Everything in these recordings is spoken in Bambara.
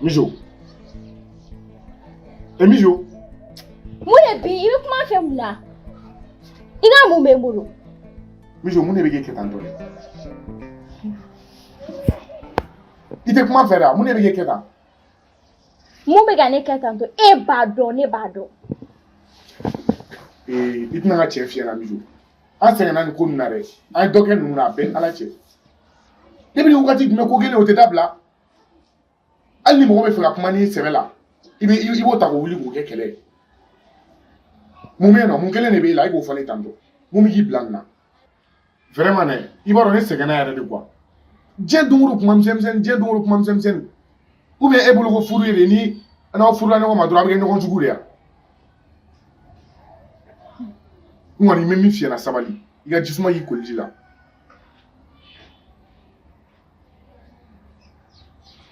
Mijo. E Mijo. Mun de bi i bɛ kuma fɛ mun na? I ka mun bɛ n bolo? Mijo, mun de bɛ k'e kɛ tan tɔ dɛ? I tɛ kuma fɛ dɛ, mun de bɛ k'e kɛ tan? Mun bɛ ka ne kɛ tan tɔ, e b'a dɔn, ne b'a dɔn. Ee, i tɛna n ka cɛ fiyɛ na Mijo. An sɛgɛnna nin ko ninnu na dɛ. An ye dɔ kɛ ninnu na, a bɛɛ Ala cɛ. Depuis ni wagati jumɛn ko kelen o tɛ dabila. Hali ni mɔgɔ bɛ fɛ ka kuma n'i sɛbɛ la, i bɛ i b'o ta k'o wuli k'o kɛ kɛlɛ ye. Mun bɛ yen nɔ, mun kelen de bɛ e la, e k'o fɔ ne tantɔ. Mun bɛ k'i bila nin na? Vraiment dɛ, i b'a dɔn ne sɛgɛnna yɛrɛ de quoi. Diɲɛ don o don kuma misɛn misɛnnin, diɲɛ don o don kuma misɛn misɛnnin. Ou bien e bolo ko furu ye de ni n'aw furula ɲɔgɔn ma dɔrɔn a bɛ kɛ ɲɔgɔn jugu de ya. N kɔni n bɛ min f'i ɲɛna, sabali. I ka jisuma y'i koliji la.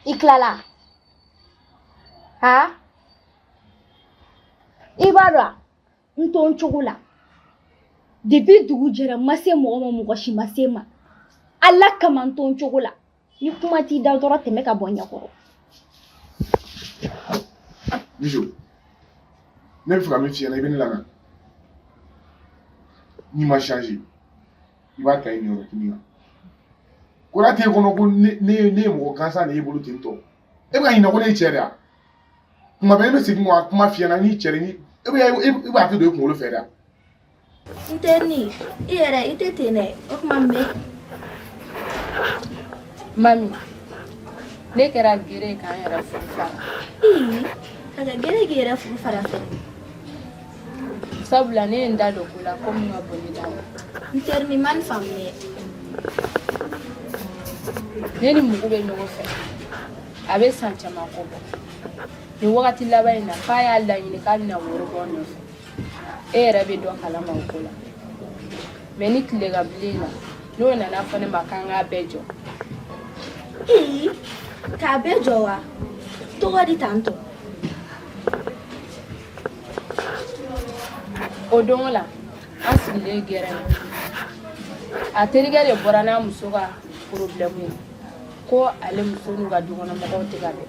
I tilala ha, i b'a dɔn n to n cogo la depuis dugu jɛra, n ma se mɔgɔ ma, mɔgɔ si ma se n ma. Ala kama n to n cogo la. Ni kuma t'i da dɔrɔn, tɛmɛ ka bɔ n ɲɛkɔrɔ. Mijo, ne bɛ fɛ ka min f'i ɲɛna, i bɛ ne lamɛn. N'i ma changer, i b'a ta i niyɔrɔ kini kan. Kora t'e kɔnɔ ko ne ye mɔgɔ gansan de y'e bolo ten tɔ. E bɛ ka ɲinɛ ko ne ye cɛ de ye. Kuma bɛɛ ne bɛ segin ka kuma f'i ɲɛna n'i cɛ de ni e bɛ e b'a tɛ don e kunkolo fɛ dɛ. N terinin, i yɛrɛ i tɛ ten dɛ, o tuma n bɛ. Mami, ne kɛra gere ye k'an yɛrɛ furu fara. Ii, ka kɛ gere k'i yɛrɛ furu fara fɛnɛ. Sabula ne ye n da don ko la ko min ka bon ni da ma. N terinin, ma nin faamu dɛ. Ne ni Mugu bɛ ɲɔgɔn fɛ. A bɛ san caman kɔ bɔ. Nin wagati laban in na, f'a y'a laɲini k'a bɛna woro bɔ n nɔfɛ. E yɛrɛ bɛ dɔ kalama o ko la. Mais ni tile ka bilen na, n'o nana fɔ ne ma k'an k'a bɛɛ jɔ. Ii, k'a bɛɛ jɔ wa? Tɔgɔ di tantɔ. O don la, an sigilen gɛrɛn na, a terikɛ de bɔra n'a muso ka problème ye ko ale muso n'u ka dukɔnɔmɔgɔw tɛ ka bɛn.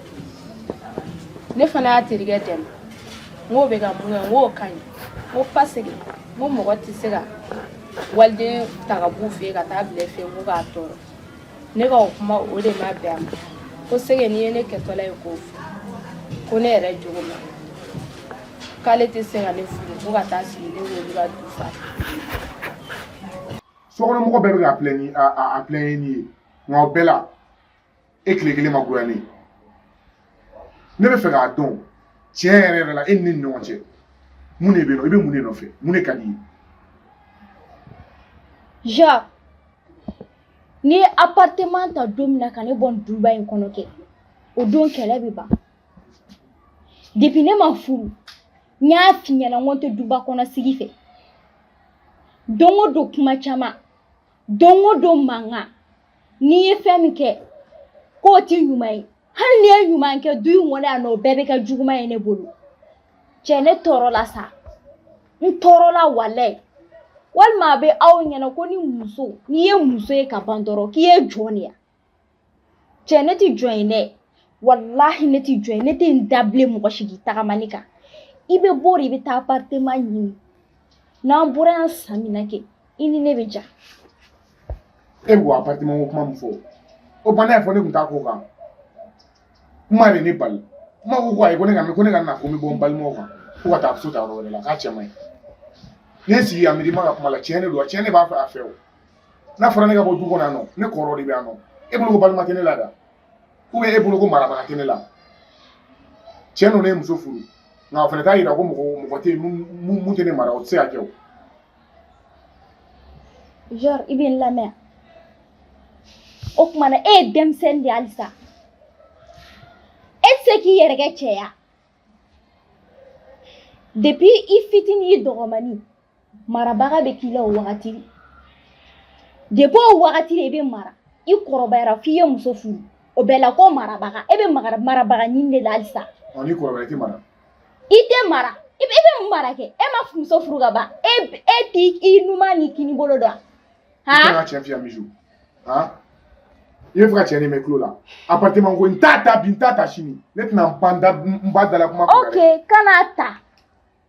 Ne fana y'a terikɛ dɛmɛ, n k'o bɛ ka mun kɛ, n k'o ka ɲi, n ko parce que n ko mɔgɔ tɛ se ka waliden ta ka b'u fɛ yen ka taa bila i fɛ yen ko k'a tɔɔrɔ. Ne ka o kuma o de ma bɛn a ma, ko sege n'i ye ne kɛtɔla ye k'o fɔ ko ne yɛrɛ jogo ma, k'ale tɛ se ka ne furu ko ka taa sigi ne k'olu ka du fa. Sokɔnɔmɔgɔ bɛɛ bɛ ka filɛ ni a filɛ ye nin ye, nka o bɛɛ la e tile kelen ma goya ne ye. Ne bɛ fɛ k'a dɔn tiɲɛ yɛrɛ yɛrɛ la, e ni ne ni ɲɔgɔn cɛ, mun de bɛ yen nɔ? I bɛ mun de nɔfɛ? Mun de ka di i ye? Jacques, n'i ye appartement ta don min na ka ne bɔ nin duba in kɔnɔ kɛ, o don kɛlɛ bɛ ban. Depuis ne ma furu, n y'a f'i ɲɛna n ko n tɛ duba kɔnɔ sigi fɛ. Don o don kuma caman, don o don mankan. N'i ye fɛn min kɛ k'o ti ɲuman ye, hali n'i ye ɲuman kɛ du in kɔnɔ yan nɔ, o bɛɛ bɛ kɛ juguman ye ne bolo. Cɛ, ne tɔɔrɔla sa, n tɔɔrɔla walayi. Walima a bɛ aw ɲɛna ko ni muso, n'i ye muso ye ka ban dɔrɔn k'i ye jɔn de ye. Cɛ, ne tɛ jɔn ye dɛ, walahi ne tɛ jɔn ye. Ne tɛ n da bilen mɔgɔ si k'i tagama ne kan. I bɛ bɔ de, i bɛ taa appartement ɲini. N'an bɔra yan san min na kɛ, i ni ne bɛ ja. E bɛ k'o appartement ko kuma min fɔ, o tuma ne y'a fɔ ne tun t'a ko kan. Kuma de ne bali. Kuma ko ayi, ko ne ka na ko n bɛ bɔ n balimaw kan ko ka taa so ta yɔrɔ wɛrɛ la, k'a cɛ man ɲi. Ne ye sigi ka miiri ma ka kuma la, tiɲɛ de don, tiɲɛ de b'a fɛ a fɛ o. N'a fɔra ne ka bɔ du kɔnɔ yan nɔ, ne kɔrɔ de bɛ yan nɔ. E bolo ko balima tɛ ne la da, ou bien e bolo ko marabaga tɛ ne la? Tiɲɛ don, ne ye muso furu, nka o fana t'a yira ko mɔgɔ tɛ yen mun tɛ ne mara, o tɛ se ka kɛ o. Genre, i bɛ n lamɛn? O tuma na e ye denmisɛnnin de ye halisa, e tɛ se k'i yɛrɛ kɛ cɛya. Depuis i fitinin, i dɔgɔmanin, marabaga bɛ k'i la o wagati. Depuis o wagati de i bɛ mara, i kɔrɔbayara f'i ye muso furu, o bɛɛ la ko marabaga. E bɛ marabaga ɲini de la halisa. Ɔ, n'i kɔrɔbayara, i tɛ mara. I tɛ mara. I bɛ mun mara kɛ? E ma muso furu ka ban, e t'i i numan ni kini bolo dɔn. I tɛ ka tiɲɛ f'i ye, Mijo, han. I bɛ fɛ ka tiɲɛ de mɛn tulo la. Appartement ko n t'a ta bi, n t'a ta sini. Ne tɛna n pan da n ba da la kuma kunna dɛ. Ok, kana ta.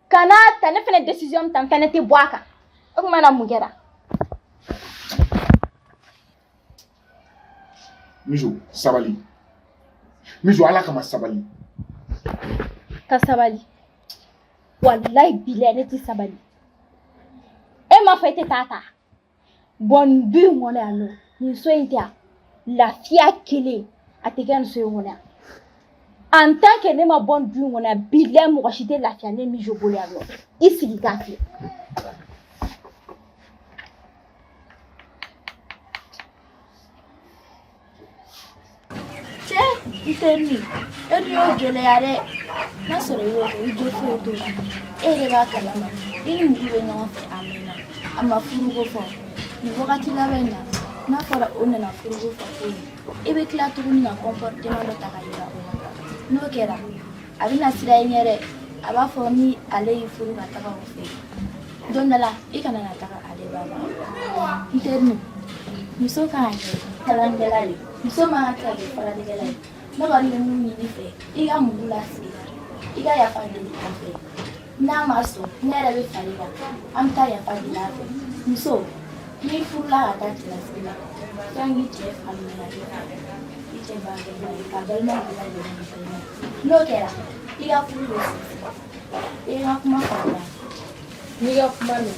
Kana ta, ne fɛnɛ décision min ta, n fɛnɛ tɛ bɔ a kan. O tuma na mun kɛra? Mijo, sabali. Mijo, Ala kama sabali. Ka sabali. Walayi bilayi ne tɛ sabali. E m'a fɔ e tɛ taa ta. Bɔn nin du in kɔnɔ yan nɔ, nin so in tɛ yan. Lafiya kelen a tɛ kɛ nin so in kɔnɔ yan. En tant que ne ma bɔ nin du in kɔnɔ yan, bilayi mɔgɔ si tɛ lafiya ne Mijo bolo yan nɔ. I sigi k'a filɛ. Cɛ, n terinin, e dun y'o gɛlɛya dɛ. N'a sɔrɔ i y'o kɛ, i jo foyi t'o la. E yɛrɛ b'a kalama, i ni Mugu bɛ ɲɔgɔn fɛ a mɛnna. A ma furuko fɔ. Nin wagati laban in na, n'a fɔra o nana furuko fɔ e ye, i bɛ tila tuguni ka comportement dɔ ta ka yira o la. N'o kɛra, a bɛna siran i ɲɛ dɛ. A b'a fɔ ni ale y'i furu ka taga o fɛ yen. Don dɔ la, i kana na taga ale ba la. N terinin, muso kan ka kɛ kalankɛla de ye. Muso man kan ka kɛ faralikɛla ye. Ne kɔni bɛ mun ɲini i fɛ, i ka Mugu lasigi, i ka yafa deli a fɛ. N'a ma sɔn, ne yɛrɛ bɛ fara i kan, an bɛ taa yafa deli a fɛ. Muso, n'i furula ka taa cɛlasigi la, kan k'i cɛ fa minɛ ka kɛ i cɛ ba kɛ ba ye, ka balima bɛɛ lajɛlen kɛ balima ye. N'o kɛra, i ka furu bɛ sinsin. I ka kuma faamuya. N'i ka kuma mɛn,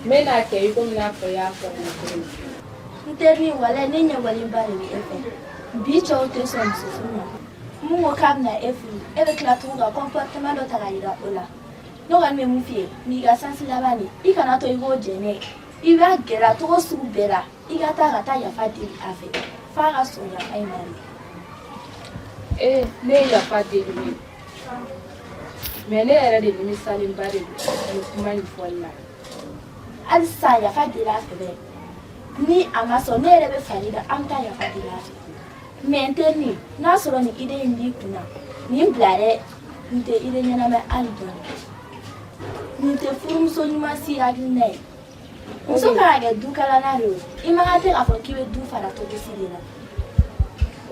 n bɛ n'a kɛ i komi n'a fɔ i y'a fɔ n ye cogo min. N terinin, walayi ne ɲɛwalenba de bɛ e fɛ. Bi cɛw tɛ sɔn muso furu ma. Mun ko k'a bɛna e furu, e bɛ tila tugun ka comportement dɔ ta ka yira o la. Ne kɔni bɛ mun f'i ye, n'i ka chance laban de, i kana to i k'o jɛnɛ ye. I b'a gɛlɛya cogo sugu bɛɛ la, i ka taa ka taa yafa deli a fɛ f'a ka sɔn yafa in ma de. Ee, ne ye yafa deli ye. Mais ne yɛrɛ de nimisalenba de don nin kuma in fɔli la. Halisa yafa deli a fɛ dɛ. Ni a ma sɔn, ne yɛrɛ bɛ fara i kan, an bɛ taa yafa deli a fɛ. Mais n terinin, n'a sɔrɔ nin idée in b'i kun na, nin bila dɛ. Nin tɛ idée ɲɛnama ye hali dɔɔni. Nin tɛ furumuso ɲuman si hakilina ye. Muso kan ka kɛ dukalana de ye. I man kan tɛ k'a fɔ k'i bɛ du fara cogo si de la.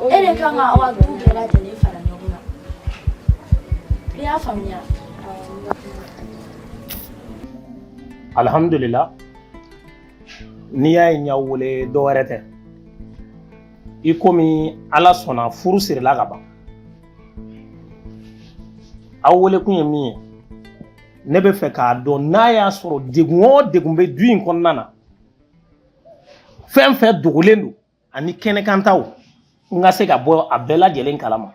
E de kan ka aw ka du bɛɛ lajɛlen fara ɲɔgɔn kan. I y'a faamuya? Alhamdulillah, n'i y'a ye n y'aw wele, dɔ wɛrɛ tɛ, i komi Ala sɔnna furu sirila ka ban. Aw wele kun ye min ye, ne bɛ fɛ k'a dɔn n'a y'a sɔrɔ degun o degun bɛ du in kɔnɔna na, fɛn fɛn dogolen don ani kɛnɛkantaw, n ka se ka bɔ a bɛɛ lajɛlen kalama.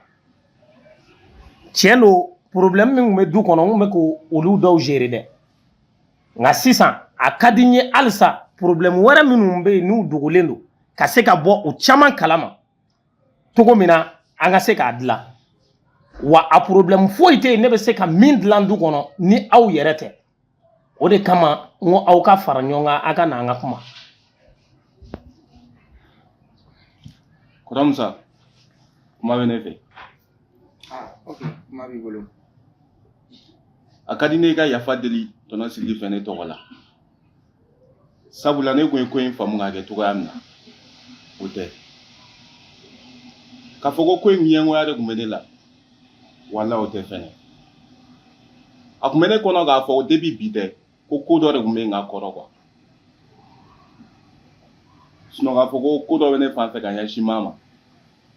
Tiɲɛ don, problème min tun bɛ du kɔnɔ, n tun bɛ k'olu dɔw gérer dɛ, nka sisan a ka di n ye halisa problème wɛrɛ minnu bɛ yen n'u dogolen don, ka se ka bɔ u caman kalama cogo min na an ka se k'a dilan. Wa a problème foyi tɛ yen ne bɛ se ka min dilan du kɔnɔ ni aw yɛrɛ tɛ. O de kama n ko aw ka fara ɲɔgɔn kan, aw ka na an ka kuma. Kɔrɔ Musa, kuma bɛ ne fɛ. Ah, ok, kuma b'i bolo. A ka di ne ka yafa deli tɔnɔ Sidiki fɛ ne tɔgɔ la. Sabula ne kun ye ko in faamu k'a kɛ cogoya min na, o tɛ. K'a fɔ ko ko in ɲɛngoya de tun bɛ ne la, wala o tɛ fɛnɛ. A tun bɛ ne kɔnɔ k'a fɔ depuis bi tɛ, ko ko dɔ de tun bɛ yen ka kɔrɔ quoi. Sinon k'a fɔ ko ko dɔ bɛ ne fan fɛ ka ɲɛsin maa ma,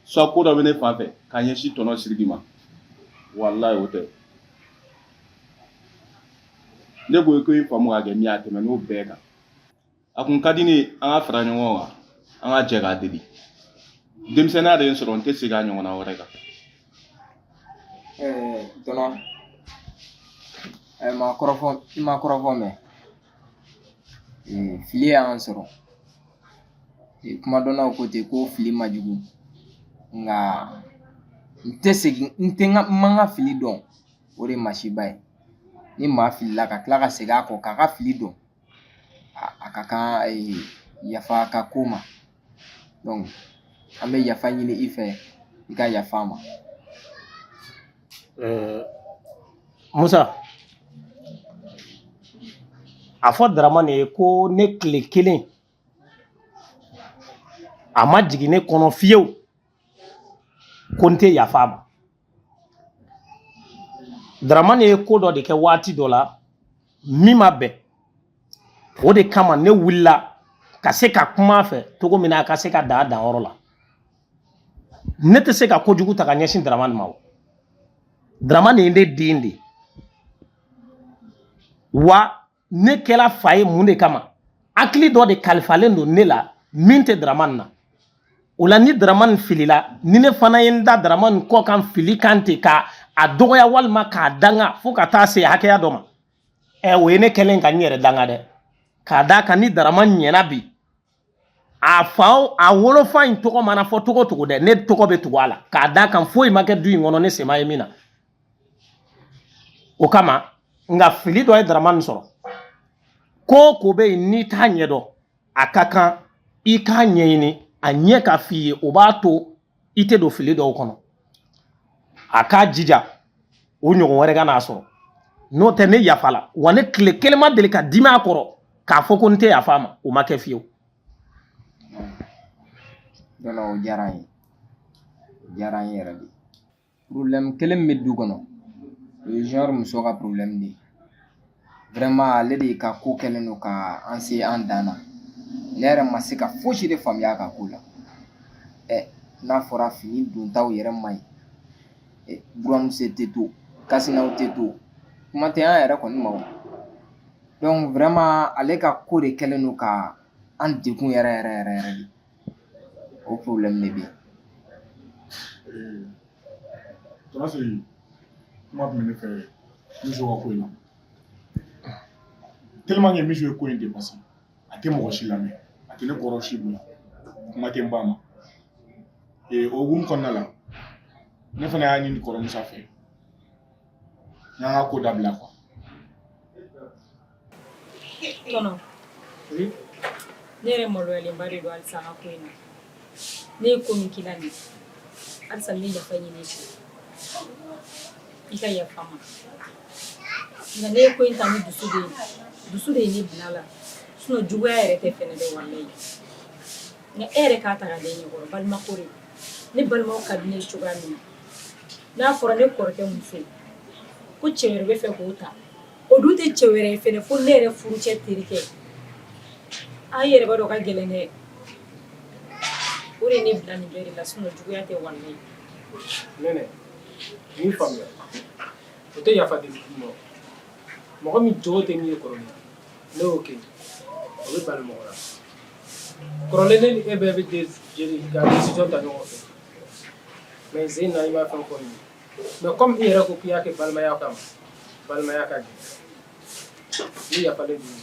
soit ko dɔ bɛ ne fan fɛ ka ɲɛsin tɔnɔ Sidiki ma, walayi o tɛ. Ne kun ye ko in faamu k'a kɛ min ye, a tɛmɛn'o bɛɛ kan. A kun ka di ne ye an ka fara ɲɔgɔn kan, an ka jɛ k'a deli. Denmisɛnninya de ye n sɔrɔ, n tɛ segin a ɲɔgɔnna wɛrɛ kan. Tɔnɔ, ma kɔrɔfɔ, i ma kɔrɔfɔ mɛn. Fili y'an sɔrɔ. Kumadɔnnaw ko ten ko fili ma jugu, nka n tɛ segin, n tɛ n ka n man ka fili dɔn, o de ye masiba ye. Ni maa filila ka tila ka segin a kɔ k'a ka fili dɔn, a ka kan yafa ka ko ma. Donc an bɛ yafa ɲini i fɛ, i ka yafa a ma. Musa, a fɔ Daramani ye ko ne tile kelen a A ma jigin ne kɔnɔ fiyewu ko n tɛ yafa a ma. Daramani ye ko dɔ de kɛ waati dɔ la min ma bɛn, o de kama ne wulila ka se ka kuma a fɛ cogo min na a ka se ka dan a danyɔrɔ la. Ne tɛ se ka kojugu ta ka ɲɛsin Daramani ma. O Daramani ye ne den de ye, wa ne kɛla fa ye mun de kama? Hakili dɔ de kalifalen don ne la min tɛ Daramani na. O la, ni Daramani filila, ni ne fana ye n da Daramani kɔ kan fili kan ten ka a dɔgɔya walima k'a danga fo ka taa se hakɛya dɔ ma, ɛ, o ye ne kɛlen ka n yɛrɛ danga dɛ. K'a d'a kan ni Daramani ɲɛna bi, a fa, a wolofa in tɔgɔ mana fɔ cogo o cogo dɛ, ne tɔgɔ bɛ tugu a la, k'a d'a kan foyi ma kɛ du in kɔnɔ ne sen ma ye min na. O kama, nka fili dɔ ye Daramani sɔrɔ. Ko o ko bɛ yen, n'i t'a ɲɛdɔn, a ka kan i k'a ɲɛɲini a ɲɛ ka f'i ye. O b'a to i tɛ don fili dɔw kɔnɔ. A k'a jija o ɲɔgɔn wɛrɛ ka n'a sɔrɔ. N'o tɛ, ne yafala wa. Ne tile kelen ma deli ka dimi a kɔrɔ k'a fɔ ko n tɛ yafa a ma. O ma kɛ fiyewu. Non, o diyara n ye, o diyara n ye yɛrɛ de. Problème kelen min bɛ du kɔnɔ, o ye genre muso ka problème de ye. Vraiment, ale de ka ko kɛlen don ka an se an dan na. Ne yɛrɛ ma se ka fosi de faamuya a ka ko la. Ɛ, n'a fɔra fini dontaw yɛrɛ man ɲi, buramuso tɛ to, kasinaw tɛ to, kuma tɛ an yɛrɛ kɔni ma o. Donc vraiment, ale ka ko de kɛlen don ka an degun yɛrɛ yɛrɛ yɛrɛ yɛrɛ de. O problème de bɛ yen. Tonton Siriki, kuma tun bɛ ne fɛ Miso ka ko in na. Tellement que Miso ye ko in dépassé, a tɛ mɔgɔ si lamɛn, a tɛ ne kɔrɔ si bonya, kuma tɛ n ba ma. O hukumu kɔnɔna la, ne fana y'a ɲini kɔrɔmusa fɛ, n y'an ka ko dabila quoi. Tɔnɔ, ne yɛrɛ maloyalenba de don halisa an ka ko in na. Ne ye ko min k'i la nin, halisa n bɛ yafa ɲini i fɛ, i ka yafa n ma. Nka ne ye ko in ta ni dusu de ye, dusu de ye ne bila a la, sinon juguya yɛrɛ tɛ fɛnɛ dɛ, walayi. Nka e yɛrɛ k'a ta k'a da i ɲɛkɔrɔ, balimako de don. Ne balimaw ka di ne ye cogoya min na, n'a fɔra ne kɔrɔkɛ muso ko cɛ wɛrɛ bɛ fɛ k'o ta, o dun tɛ cɛ wɛrɛ ye fɛnɛ fo ne yɛrɛ furucɛ terikɛ. An yɛrɛ b'a dɔn ka gɛlɛn dɛ. O de ye ne bila nin bɛɛ de la, sinon juguya tɛ, walayi. Nɛnɛ, n y'i faamuya. O tɛ yafa deli ma. Mɔgɔ min jogo tɛ min ye kɔrɔlen, ne y'o kɛ, o bɛ bali mɔgɔ la. Kɔrɔlen, ne ni e bɛɛ bɛ ka décision ta ɲɔgɔn fɛ, mais sen na i ma fɛn fɔ n ye. Mais comme i yɛrɛ ko k'i y'a kɛ balimaya kama, balimaya ka gɛlɛn, ni yafalen don.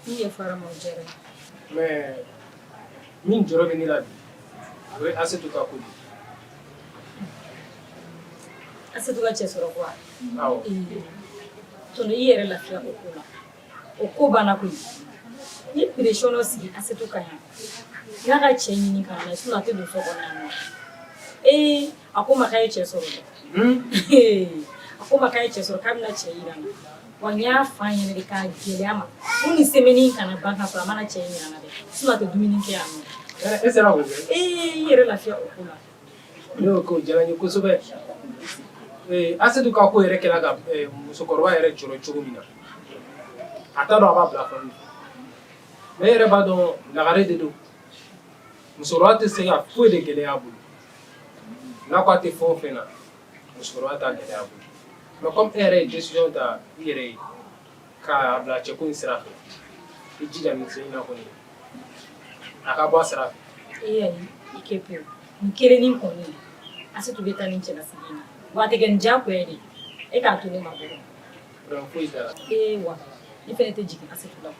Ni yafara ma, o diyara n ye. Mais min jɔrɔ bɛ ne la bi, o ye Asetu ka ko de ye. Asetu ka cɛ sɔrɔ quoi? Awɔ. Tɔnɔ, i yɛrɛ lafiya o ko la, o ko banna koyi. N ye pression dɔ sigi Asetu kan yan n'a ka cɛ ɲini ka na, sinon a tɛ don so kɔnɔ yan nɔ. Ee, a ko ma k'a ye cɛ sɔrɔ dɛ. A ko ma k'a ye cɛ sɔrɔ, k'a bɛna cɛ yira n na. Wa n y'a f'a ɲɛna de k'a gɛlɛya ma ko nin semaine in kana ban ka sɔrɔ a mana cɛ in yira n na dɛ, sinon a tɛ dumuni kɛ yan nɔ. E sera k'o kɛ? Ee, i yɛrɛ lafiya o ko la. Ne y'o kɛ, o diyara n ye kosɛbɛ. Asetu ka ko yɛrɛ kɛra ka musokɔrɔba yɛrɛ jɔrɔ cogo min na, a t'a dɔn a b'a bila fan min fɛ. Mais e yɛrɛ b'a dɔn, lagare de don. Musokɔrɔba tɛ se ka foyi de gɛlɛya a bolo. N'a ko a tɛ fɛn o fɛn na, musokɔrɔba t'a gɛlɛya a bolo. Mais comme e yɛrɛ ye décision ta i yɛrɛ ye k'a bila cɛko in sira fɛ, i jija nin sen in na kɔni, a ka bɔ a sira fɛ. Ee ayi, i kɛ pewu. Nin kelennin kɔni, Asetu bɛ taa nin cɛlasigi in na wa, a tɛ kɛ ni diyagoya ye de. E k'a to ne ma dɔrɔn. Problème foyi t'a la. Ee wa, ne fɛnɛ tɛ jigin Asetu la.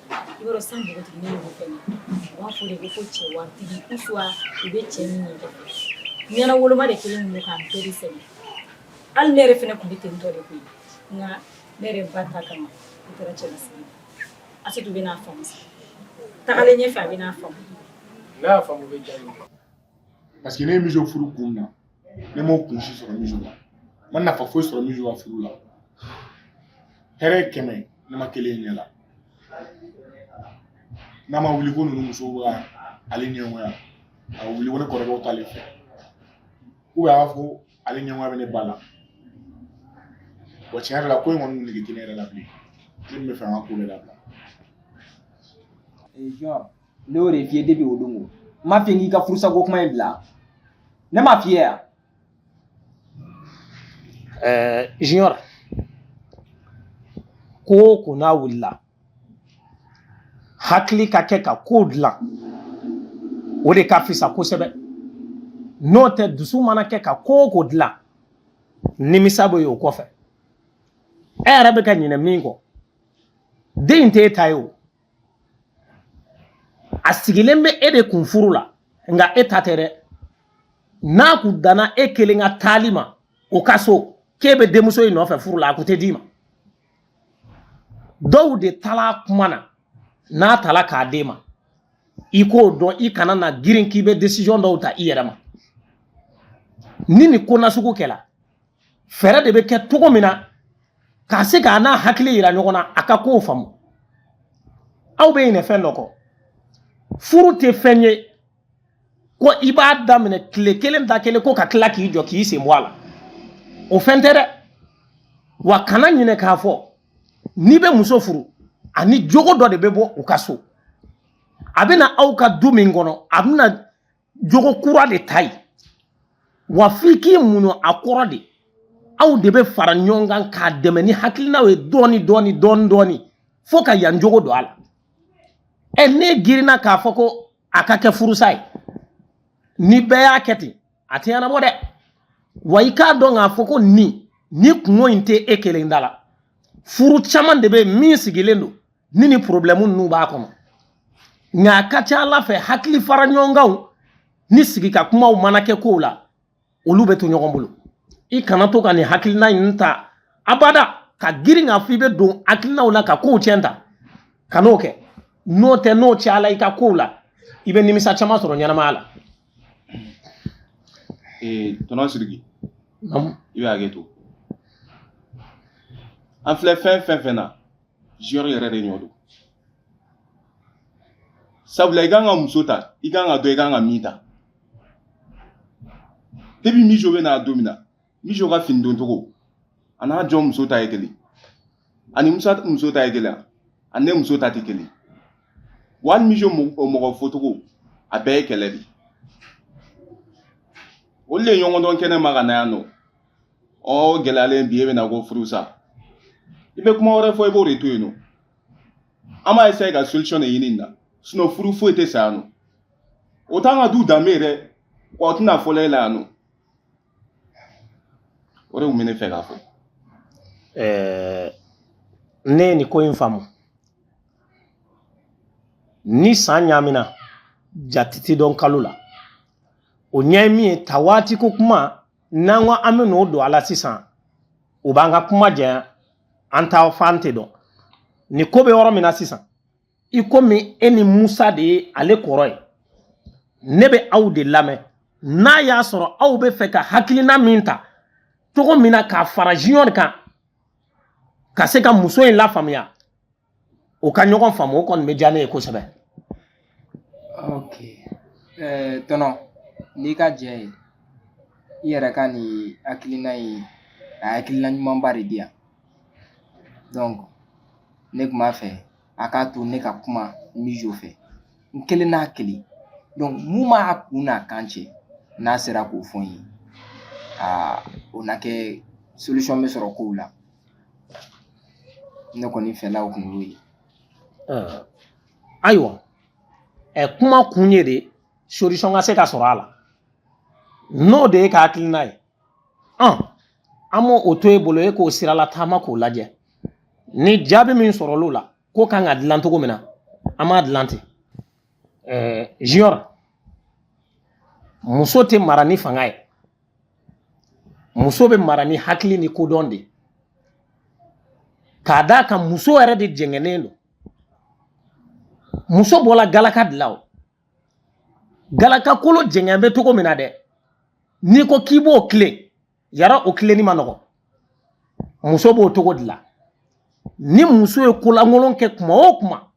I b'a dɔn sisan, npogotiginin ninnu fɛnɛ, u b'a fɔ de ko fo cɛ waritigi ou soit u bɛ cɛ min kɛ. Ɲɛna woloma de kɛlen don k'a bɛɛ de sɛgɛn. Hali ne yɛrɛ fɛnɛ tun bɛ ten tɔ de koyi, nka ne yɛrɛ ba ta kama, ne taara cɛlasigi la. Asetu bɛ n'a faamu sa, tagalen ɲɛfɛ a bɛ n'a faamu. N'a y'a faamu, o bɛ diya n ye. Parce que ne ye Miso furu kun min na, ne m'o kun si sɔrɔ Miso la. N ma nafa foyi sɔrɔ Miso ka furu la. Hɛrɛ 100, ne ma kelen ɲɛ la. N'a ma wuli ko ninnu musow bɛ ka Ale ɲɛngoya a wuli ko ne kɔrɔkɛw t'ale fɛ, ou bien a b'a fɔ ko ale ɲɛngoya bɛ ne ba la. Wa tiɲɛ yɛrɛ la, ko in kɔni nege tɛ ne yɛrɛ la bilen. Ne tun bɛ fɛ an ka ko bɛɛ dabila. Ee Junior, ne y'o de f'i ye depuis o don. N m'a f'i ye k'i ka furusako kuma in bila, ne m'a f'i ye yan. Junior, ko o ko n'a wulila, hakili ka kɛ ka ko dilan, o de ka fisa kosɛbɛ. N'o tɛ, dusu mana kɛ ka ko o ko dilan, nimisa bɛ yen o kɔfɛ. E yɛrɛ bɛ ka ɲinɛ min kɔ, den in t'e ta ye. O a sigilen bɛ e de kun furu la, nka e ta tɛ dɛ. N'a kun danna e kelen ka taali ma o ka so, k'e bɛ denmuso in nɔfɛ furu la, a kun tɛ d'i ma. Dɔw de taala kuma na, n'a tala k'a d'e ma, i k'o dɔn, i kana na girin k'i bɛ décision dɔw ta i yɛrɛ ma. Ni nin ko nasugu kɛla, fɛɛrɛ de bɛ kɛ cogo min na k'a se k'a n'a hakili yira ɲɔgɔn na, a ka kow faamu. Aw bɛ ɲinɛ fɛn dɔ kɔ: furu tɛ fɛn ye ko i b'a daminɛ tile kelen da kelen ko ka tila k'i jɔ k'i sen bɔ a la. O fɛn tɛ dɛ. Wa kana ɲinɛ k'a fɔ, n'i bɛ muso furu, ani jogo dɔ de bɛ bɔ u ka so, a bɛna aw ka du min kɔnɔ, a bɛna jogo kura de ta yen. Wa f'i k'i muɲu a kɔrɔ de. Aw de bɛ fara ɲɔgɔn kan k'a dɛmɛ ni hakilinaw ye dɔɔni dɔɔni dɔɔni dɔɔni, fo ka yan jogo don a la. Ɛ, n'e girinna k'a fɔ ko a ka kɛ furusa ye, ni bɛɛ y'a kɛ ten, a tɛ ɲɛnabɔ dɛ. Wa i k'a dɔn k'a fɔ ko nin kungo in tɛ e kelen da la. Furu caman de bɛ yen min sigilen don ni problème ninnu b'a kɔnɔ, nka a ka ca ala fɛ, hakili fara ɲɔgɔnkanw ni sigi ka kumaw mana kɛ kow la, olu bɛ to ɲɔgɔn bolo. I kana to ka nin hakilina in ta abada, ka girin k'a fɔ i bɛ don hakilinaw la ka kow tiɲɛ ta. Ka n'o kɛ, n'o tɛ, n'o cayala i ka kow la, i bɛ nimisa caman sɔrɔ ɲɛnamaya la. Ee, tonton Sidiki, i bɛ hakɛ to. An filɛ fɛn fɛn fɛn na, Junior yɛrɛ de ɲɔ don, sabula i kan ka muso ta, i kan ka dɔn i kan ka min ta. Depuis Mijo bɛ n'a don min na, Mijo ka fini don cogo a n'a jɔn muso ta ye kelen, ani Musa muso ta ye kelen, ani ne muso ta tɛ kelen. Wa hali Mijo mɔgɔ fɔcogo, a bɛɛ ye kɛlɛ de. Olu de ye ɲɔgɔn dɔn kɛnɛ ma ka na yan nɔ. Ɔ, gɛlɛyalen bi, e bɛna ko furusa, i bɛ kuma wɛrɛ fɔ, i b'o de to yen nɔ. An b'a essayer ka solution de ɲini nin na, sinon furu foyi tɛ sa yan nɔ. O t'an ka du danbe ye dɛ, wa o tɛna fɔlɔ e la yan nɔ. O de tun bɛ ne fɛ k'a fɔ. Ne ye nin ko in faamu. Ni san ɲaamina, jate tɛ dɔn kalo la. O ɲɛ ye min ye, ta waati ko kuma, n'an ko an bɛ n'o don a la sisan, o b'an ka kuma janya, an ta fan tɛ dɔn. Nin ko bɛ yɔrɔ min na sisan, i komi e ni Musa de ye ale kɔrɔ ye, ne bɛ aw de lamɛn. N'a y'a sɔrɔ aw bɛ fɛ ka hakilina min ta cogo min na k'a fara Junior kan, ka se ka muso in lafaamuya, o ka ɲɔgɔn faamu, o kɔni bɛ diya ne ye kosɛbɛ. Ok, tonton, n'i ka jɛ ye, i yɛrɛ ka nin hakilina in, a hakilina ɲumanba de di yan. Donc ne tun b'a fɛ a k'a to ne ka kuma Mijo fɛ n kelen n'a kelen. Donc mun b'a kun n'a kan cɛ, n'a sera k'o fɔ n ye, aa, o na kɛ solution bɛ sɔrɔ kow la. Ne kɔni fɛlaw kun y'o ye. Ayiwa, kuma kun ye de solution ka se ka sɔrɔ a la, n'o de ye ka hakilina ye, an b'o o to e bolo, e k'o sirala taama k'o lajɛ. Ni jaabi min sɔrɔl'o la, ko kan ka dilan cogo min na, an b'a dilan ten. Junior, muso tɛ mara ni fanga ye, muso bɛ mara ni hakili ni kodɔn de ye. K'a d'a kan, muso yɛrɛ de jɛngɛnnen don. Muso bɔla galaka de la. O galaka kolo jɛngɛn bɛ cogo min na dɛ, n'i ko k'i b'o tilen yara, o tilenni ma nɔgɔ. Muso b'o cogo de la. Ni muso ye kolankolon kɛ kuma o kuma,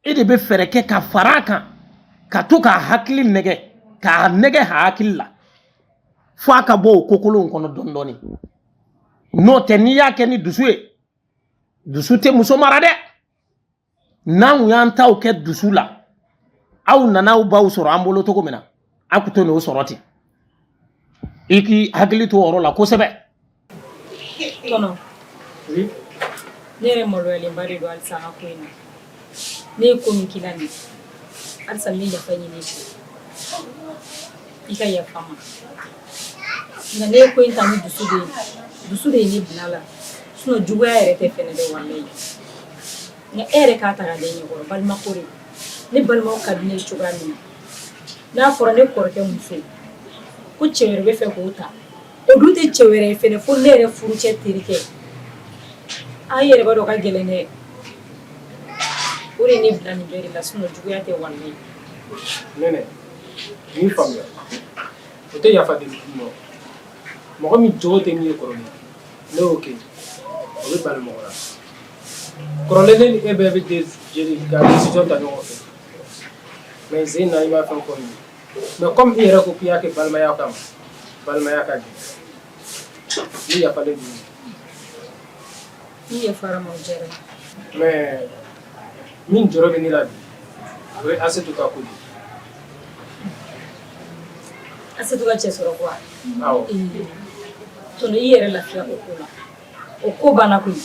e de bɛ fɛɛrɛ kɛ ka fara a kan. Ka to k'a hakili nɛgɛ, k'a nɛgɛ a hakili la fo a ka bɔ o kokolonw kɔnɔ dɔɔni dɔɔni. N'o tɛ, n'i y'a kɛ ni dusu ye, dusu tɛ muso mara dɛ. N'anw y'an taw kɛ dusu la, aw nana aw baw sɔrɔ an bolo cogo min na, aw tun tɛ n'o sɔrɔ ten. I k'i hakili to o yɔrɔ la kosɛbɛ. Tɔnɔ. Oui. Ne yɛrɛ maloyalenba de don halisa an ka ko in na. Ne ye ko min k'i la nin, halisa n bɛ yafa ɲini i fɛ. I ka yafa n ma. Nka ne ye ko in ta ni dusu de ye. Dusu de ye ne bila a la. Sinon juguya yɛrɛ tɛ fɛnɛ dɛ, walayi. Nka e yɛrɛ k'a ta k'a da i ɲɛkɔrɔ, balimako de don. Ne balimaw ka di ne ye cogoya min na, n'a fɔra ne kɔrɔkɛ muso ko cɛ wɛrɛ bɛ fɛ k'o ta, o dun tɛ cɛ wɛrɛ ye fɛnɛ fo ne yɛrɛ furucɛ terikɛ. A i yɛrɛ b'a dɔn o ka gɛlɛn dɛ. O de ye ne bila nin bɛɛ de la, sinon juguya tɛ, walayi. Nɛnɛ, n y'i faamuya. O tɛ yafa deli kuma. Mɔgɔ min jogo tɛ min ye kɔrɔlen, ne y'o kɛ, o bɛ bali mɔgɔ la. Kɔrɔlen, ne ni e bɛɛ bɛ jeli ka décision ta ɲɔgɔn fɛ. Mais sen na i ma fɛn fɔ n ye. Mais comme i yɛrɛ ko k'i y'a kɛ balimaya kama, balimaya ka gɛlɛn. Ne yafalen don. Ni yafara ma, o diyara n ye. Mais min jɔrɔ bɛ ne la bi, o ye Asetu ka ko de ye. Asetu ka cɛ sɔrɔ quoi? Awɔ. Tɔnɔ, i yɛrɛ lafiya o ko la. O ko banna koyi.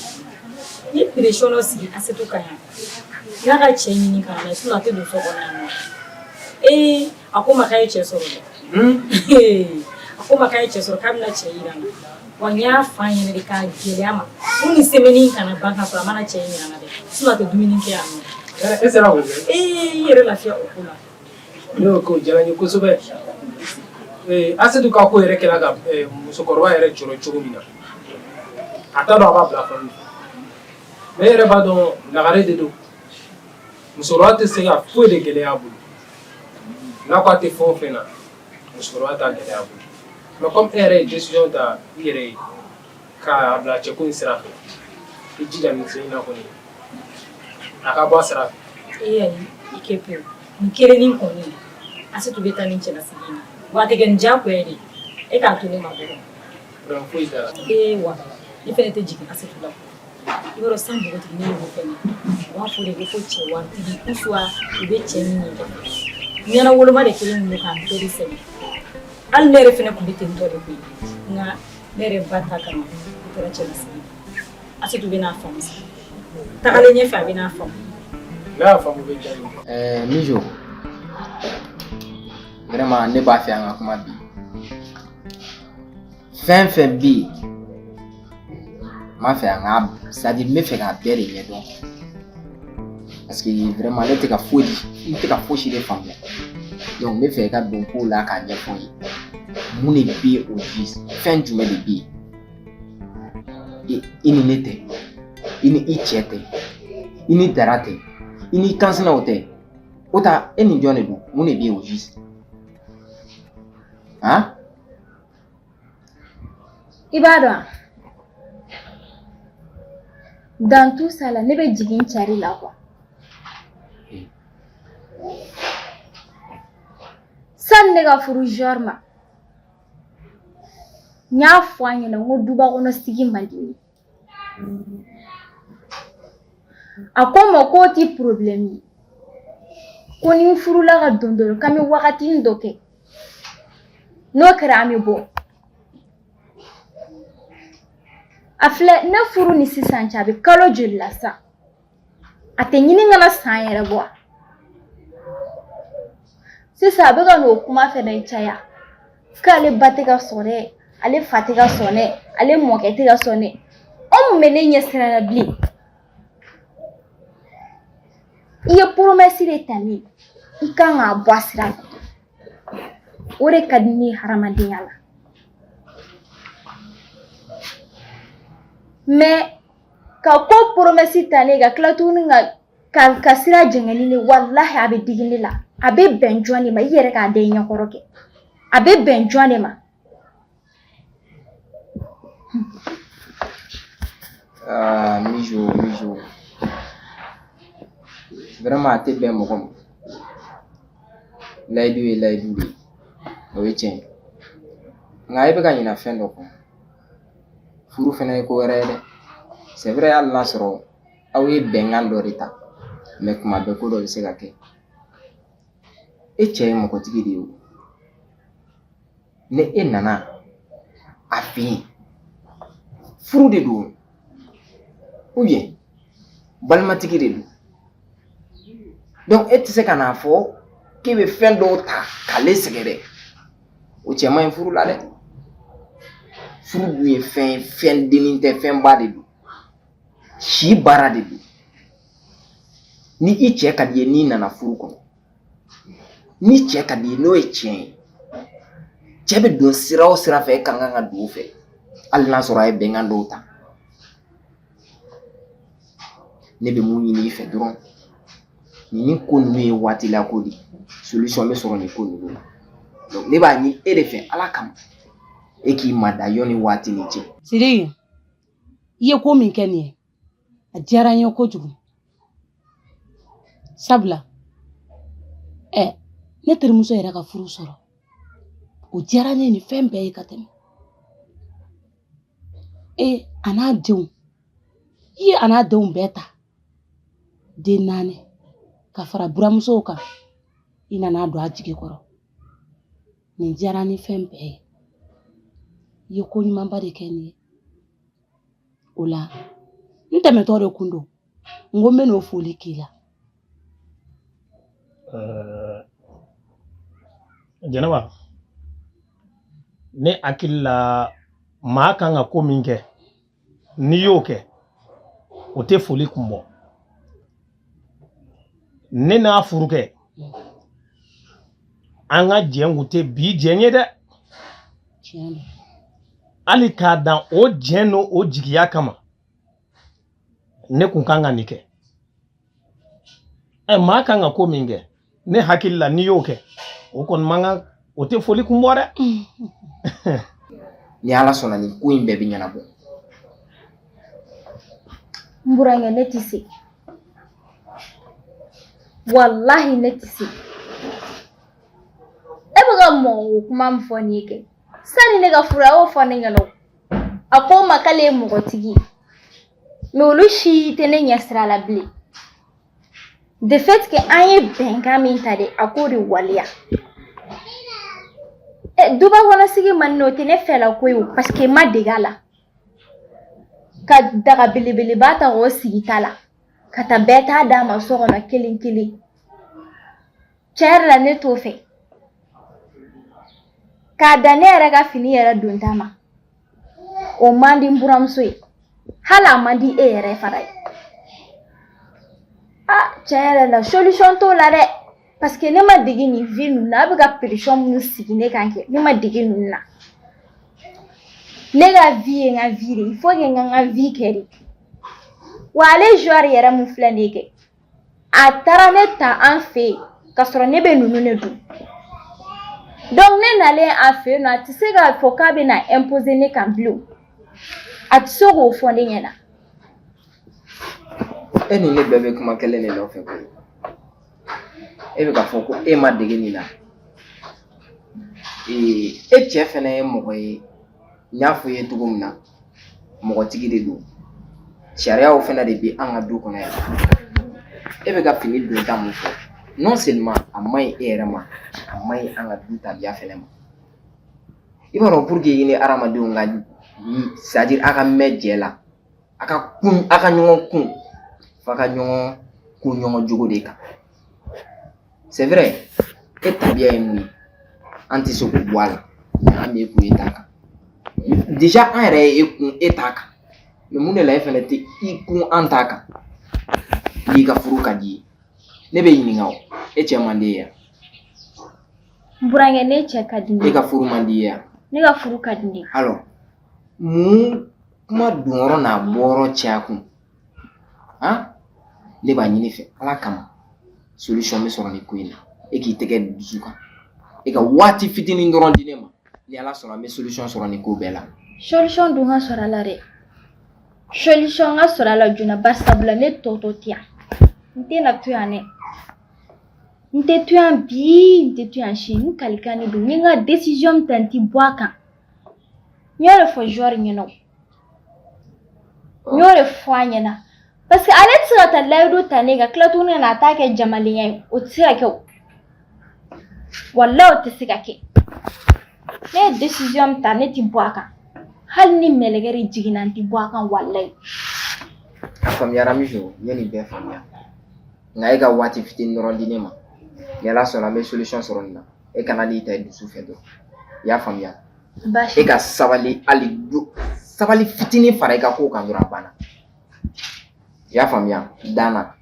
N ye pression dɔ sigi Asetu kan yan. N'a ka cɛ ɲini ka na, sinon a tɛ don so kɔnɔ yan nɔ. Ee, a ko ma k'a ye cɛ sɔrɔ dɛ. A ko ma k'a ye cɛ sɔrɔ, k'a bɛna cɛ yira n na. Wa n y'a f'a ɲɛna de k'a gɛlɛya ma. Ko nin semaine in kana ban ka sɔrɔ a mana cɛ in yira n na dɛ. Sinon a tɛ dumuni kɛ yan nɔ. E sera k'o kɛ? Ee, i yɛrɛ lafiya o ko la. Ne y'o kɛ, o diyara n ye kosɛbɛ. Asetu ka ko yɛrɛ kɛra ka musokɔrɔba yɛrɛ jɔrɔ cogo min na, a t'a dɔn a b'a bila fan min fɛ. Mais e yɛrɛ b'a dɔn, lagare de don. Musokɔrɔba tɛ se ka foyi de gɛlɛya a bolo. N'a ko a tɛ fɛn o fɛn na, musokɔrɔba t'a gɛlɛya a bolo. Mais comme e yɛrɛ ye décision ta i yɛrɛ ye k'a bila cɛko in sira fɛ, i jija nin sen in na kɔni, a ka bɔ a sira fɛ. Ee ayi, i kɛ pewu. Nin kelennin kɔni, Asetu bɛ taa nin cɛlasigi in na. Wa a tɛ kɛ ni diyagoya ye de. E k'a to ne ma dɔrɔn. Problème foyi t'a la. Ee wa, ne fɛnɛ tɛ jigin Asetu la. I b'a dɔn sisan npogotiginin ninnu fɛnɛ, u b'a fɔ de ko fo cɛ waritigi ou soit u bɛ cɛ min ɲɛ. Ɲɛna woloma de kɛlen don k'an bɛɛ de sɛgɛn. Hali ne yɛrɛ fɛnɛ tun bɛ ten tɔ de koyi. Nka ne yɛrɛ ba ta kama, ne taara cɛlasigi la. Asetu bɛ n'a faamu sa. Tagalen ɲɛfɛ, a bɛ n'a faamu. N'a y'a faamu, o bɛ diya n ye. Mijo, vraiment ne b'a fɛ an ka kuma bi. Fɛn fɛn bɛ yen, n b'a fɛ an ka, c'est à dire n bɛ fɛ k'a bɛɛ de ɲɛdɔn. Parce que vraiment ne tɛ ka foyi, n tɛ ka fosi de faamuya. Donc n bɛ fɛ i ka don kow la k'a ɲɛfɔ n ye. Mun de bɛ yen au juste? Fɛn jumɛn de bɛ yen? I ni ne tɛ, i ni i cɛ tɛ, i ni Dara tɛ, i ni kansinaw tɛ. O ta, e ni jɔn de don? Mun de bɛ yen au juste? Han? I b'a dɔn, dans tout ça la, ne bɛ jigin n cɛ de la quoi. Sani ne ka furu Jɔri ma, n y'a fɔ a ɲɛna n ko duba kɔnɔ sigi man di n ye. A ko n ma k'o ti problème ye, ko ni n furula ka don dɔrɔn, k'an bɛ wagatinin dɔ kɛ, n'o kɛra an bɛ bɔ. A filɛ, ne furu ni sisan cɛ, a bɛ kalo joli la sa? A tɛ ɲini ka na san yɛrɛ bɔ. Sisan a bɛ ka n'o kuma fɛnɛ caya k'ale ba tɛ ka sɔn dɛ, ale fa tɛ ka sɔn dɛ, ale mɔkɛ tɛ ka sɔn dɛ. O mun bɛ ne ɲɛ sira la bilen? I ye promesse de ta ne ye, i kan k'a bɔ a sira fɛ. O de ka di ne ye hadamadenya la. Mais ka ko promesse ta ne ye, ka tila tuguni ka sira jɛngɛ ni ne, walahi a bɛ digi ne la. A bɛ bɛn jɔn de ma? I yɛrɛ k'a da i ɲɛkɔrɔ kɛ, a bɛ bɛn jɔn de ma? Ah, Mijo, Mijo. Vraiment a tɛ bɛn mɔgɔ ma. Layidu ye layidu de ye, o ye tiɲɛ ye. Nka e bɛ ka ɲina fɛn dɔ kɔ. Furu fɛnɛ ye ko wɛrɛ ye dɛ. C'est vrai hali n'a sɔrɔ aw ye bɛnkan dɔ de ta, mais kuma bɛɛ ko dɔ bɛ se ka kɛ. E cɛ ye mɔgɔtigi de ye o. Ni e nana a fɛ yen, furu de don ou bien balimatigi de don. Donc e tɛ se ka n'a fɔ k'e bɛ fɛn dɔw ta k'ale sɛgɛrɛ. O cɛ man ɲi furu la dɛ. Furu dun ye fɛn ye, fɛn dennin tɛ, fɛnba de don. Si baara de don. Ni i cɛ ka di i ye n'i nana furu kɔnɔ, ni cɛ ka di i ye n'o ye tiɲɛ ye, cɛ bɛ don sira o sira fɛ, e ka kan ka don o fɛ, hali n'a sɔrɔ a ye bɛnkan dɔw ta. Ne bɛ mun ɲini i fɛ dɔrɔn, nin ko ninnu ye waati la ko de ye, solution bɛ sɔrɔ nin ko ninnu na. Donc ne b'a ɲini e de fɛ Ala kama, e k'i mada yanni waati nin cɛ. Sidiki, i ye ko min kɛ nin ye, a diyara n ye kojugu. Sabula, ɛ ne terimuso yɛrɛ ka furu sɔrɔ, o diyara ne ye ni fɛn bɛɛ ye ka tɛmɛ. E a n'a denw, i ye a n'a denw bɛɛ ta, den 4 ka fara buramusow kan, i nana don a jigi kɔrɔ. Nin diyara ni fɛn bɛɛ ye. I ye ko ɲumanba de kɛ nin ye. O la, n tɛmɛtɔ de kun don. N ko n bɛ n'o foli k'i la. Jɛnɛba, ne hakili la maa kan ka ko min kɛ, n'i y'o kɛ, o tɛ foli kun bɔ. Ne n'a furukɛ, an ka jɛn kun tɛ bi jɛn ye dɛ. Hali k'a dan o jɛn n'o o jigiya kama, ne kun kan ka nin kɛ. Ɛ maa kan ka ko min kɛ, ne hakili la n'i y'o kɛ, o kɔni man kan, o tɛ foli kun bɔ dɛ. Ni Ala sɔnna nin ko in bɛɛ bɛ ɲɛnabɔ. N burankɛ, ne tɛ se. Walahi ne tɛ se. E bɛ ka mɔgɔ kuma min fɔ nin ye kɛ, sani ne ka furu a y'o fɔ ne ɲɛna o. A ko n ma k'ale ye mɔgɔtigi ye. Mais olu si tɛ ne ɲɛ sira la bilen. De fait que an ye bɛnkan min ta dɛ, a k'o de waleya. Ɛ duba kɔnɔ sigi man di ne o tɛ ne fɛla ko ye o, parce que n ma dege a la. Ka daga belebeleba ta k'o sigi ta la, ka taa bɛɛ ta d'a ma so kɔnɔ kelen kelen. Tiɲɛ yɛrɛ la ne t'o fɛ. K'a dan ne yɛrɛ ka fini yɛrɛ donta ma, o man di n buramuso ye. Hali a man di e yɛrɛ fana ye. Ah, tiɲɛ yɛrɛ la solution t'o la dɛ. Parce que ne ma dege nin vie ninnu na, a bɛ ka pression minnu sigi ne kan kɛ, ne ma dege ninnu na. Ne ka vie ye n ka vie de ye, il faut que n ka n ka vie kɛ de. Wa ale joueur yɛrɛ mun filɛ nin ye kɛ, a taara ne ta an fɛ yen ka sɔrɔ ne bɛ ninnu de dun. Donc ne nalen a fɛ yen nɔ, a tɛ se k'a fɔ k'a bɛ na imposer ne kan bilen. A tɛ se k'o fɔ ne ɲɛna. E ni ne bɛɛ bɛ kuma kelen de nɔfɛ koyi. E bɛ k'a fɔ ko e ma dege nin na. E cɛ fɛnɛ ye mɔgɔ ye, n y'a fɔ i ye cogo min na, mɔgɔtigi de don. Sariyaw fɛnɛ de bɛ an ka du kɔnɔ yan. E bɛ ka fini donta mun fɔ, non seulement a man ɲi e yɛrɛ ma, a man ɲi an ka du tabiya fɛnɛ ma. I b'a dɔn pour que i ni hadamadenw ka, c'est à dire a ka mɛn jɛ la, a ka kun, a ka ɲɔgɔn kun, f'a ka ɲɔgɔn kun ɲɔgɔn jogo de kan. C'est vrai, e tabiya ye mun ye, an tɛ se k'o bɔ a la, mais an b'e kun e ta kan. Déjà an yɛrɛ ye e kun e ta kan, mais mun de la e fɛnɛ tɛ i kun an ta kan? N'i ka furu ka di i ye, ne bɛ ɲininka o, e cɛ man di e ye wa? N burankɛ, ne cɛ ka di ne E ka furu man di i ye wa? Ne ka furu ka di ne ye. Alors, mun kuma donyɔrɔ n'a bɔyɔrɔ caya kun? Han? Ne b'a ɲini fɛ Ala kama, solution bɛ sɔrɔ nin ko in na. E k'i tɛgɛ dusu kan. E ka waati fitinin dɔrɔn di ne ma. Ni Ala sɔnna, an bɛ solution sɔrɔ nin ko bɛɛ la. Solution dun ka sɔrɔ a la dɛ. Solution ka sɔrɔ a la joona, bari sabula ne tɔ to tɛ yan. N tɛna to yan dɛ. N tɛ to yan bi, n tɛ to yan sini. N kalikan de don. N ye n ka décision min ta, n tɛ bɔ a kan. N y'o de fɔ Jɔri ɲɛna o. N y'o de fɔ a ɲɛna. Parce que ale tɛ se ka taa layidu ta ne ka tila tuguni ka na a ta kɛ jamalenya ye. O tɛ se ka kɛ o. Walayi o tɛ se ka kɛ. Ne ye décision min ta, ne tɛ bɔ a kan. Hali ni mɛlɛkɛ de jiginna, n tɛ bɔ a kan walayi. A faamuyara Miso, n ye nin bɛɛ faamuya. Nka e ka waati fitinin dɔrɔn di ne ma. Ni Ala sɔnna an bɛ solution sɔrɔ nin na. E kana n'i ta i dusu fɛ dɔrɔn. I y'a faamuya? Baasi E ka sabali hali du sabali fitinin fara i ka kow kan dɔrɔn a banna. I y'a faamuya? Dan na.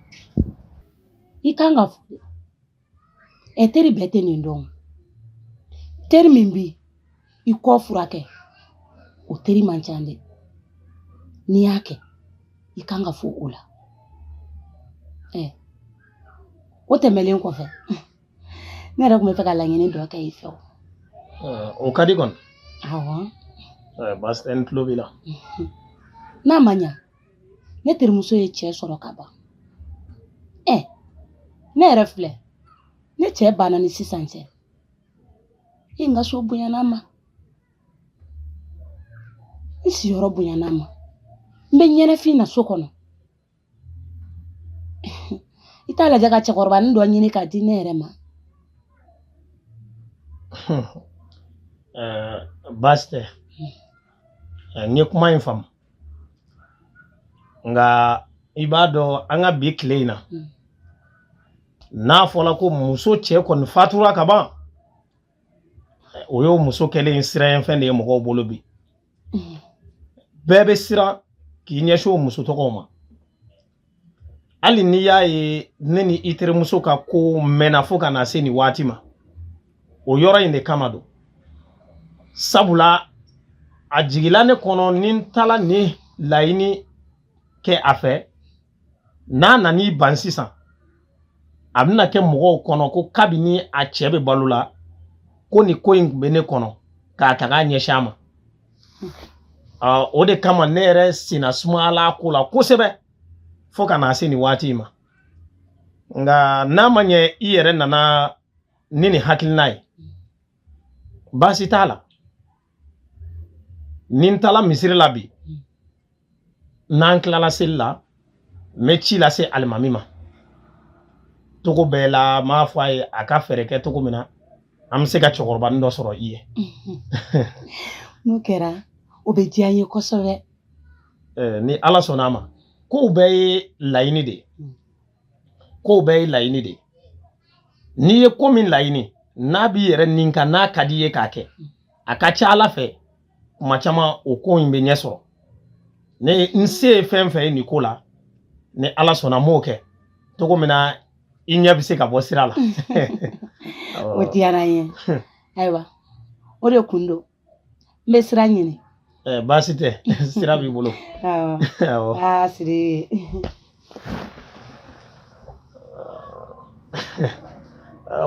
I kan ka fo ɛ teri bɛɛ tɛ nin dɔn teri min bi i kɔ furakɛ o teri man ca dɛ n'i y'a kɛ i kan ka fo o la ɛ o tɛmɛlen kɔfɛ ne yɛrɛ tun bɛ fɛ ka laɲini dɔ kɛ i fɛ o. O ka di kɔni. Awɔ. Baasi tɛ, n tulo b'i la. N'a ma ɲa ne terimuso ye cɛ sɔrɔ ka ban ɛ ne yɛrɛ filɛ ne cɛ banna ni sisan cɛ e n ka so bonyana n ma n siyɔrɔ bonyana n ma n bɛ ɲɛnafin na so kɔnɔ i t'a lajɛ ka cɛkɔrɔbanin dɔ ɲini k'a di ne yɛrɛ ma. Baasi tɛ, n ye kuma in faamu nka i b'a dɔn an ka bi tile in na n'a fɔra ko muso cɛ kɔni fatura ka ban o y'o muso kɛlen siranɲɛfɛn de ye mɔgɔw bolo bi bɛɛ bɛ siran k'i ɲɛsin o muso tɔgɔw ma hali n'i y'a ye ne ni i terimuso ka ko mɛnna fo ka na se nin waati ma o yɔrɔ in de kama don sabula a jigila ne kɔnɔ ni n taala nin laɲini kɛ a fɛ n'a nan'i ban sisan a bɛna kɛ mɔgɔw kɔnɔ ko kabini a cɛ bɛ balo la ko nin ko in tun bɛ ne kɔnɔ k'a ta k'a ɲɛsin a ma o de kama ne yɛrɛ senna sumayala ko la kosɛbɛ fo ka na se nin waati in ma nka n'a ma ɲɛ i yɛrɛ nana ni nin hakilina ye baasi t'a la ni n taala misiri la bi n'an tilala seli la n bɛ ci lase alimami ma togo bɛɛ la n b'a fɔ a ye a ka fɛɛrɛ kɛ cogo min na an bɛ se ka cɛkɔrɔbanin dɔ sɔrɔ i ye. N'o kɛra o bɛ diya n ye kosɛbɛ. Ni Ala sɔnna a ma kow bɛɛ ye laɲini de ye kow bɛɛ ye laɲini de ye n'i ye ko min laɲini n'a b'i yɛrɛ nin kan n'a ka di i ye k'a kɛ a ka ca Ala fɛ kuma caman o ko in bɛ ɲɛ sɔrɔ ne n se ye fɛn fɛn ye nin ko la ni Ala sɔnna n b'o kɛ cogo min na i ɲɛ bɛ se ka bɔ sira la. O diyara n ye ayiwa o de kun don n bɛ sira ɲini. Baasi tɛ sira b'i bolo. Awɔ aa Sidi.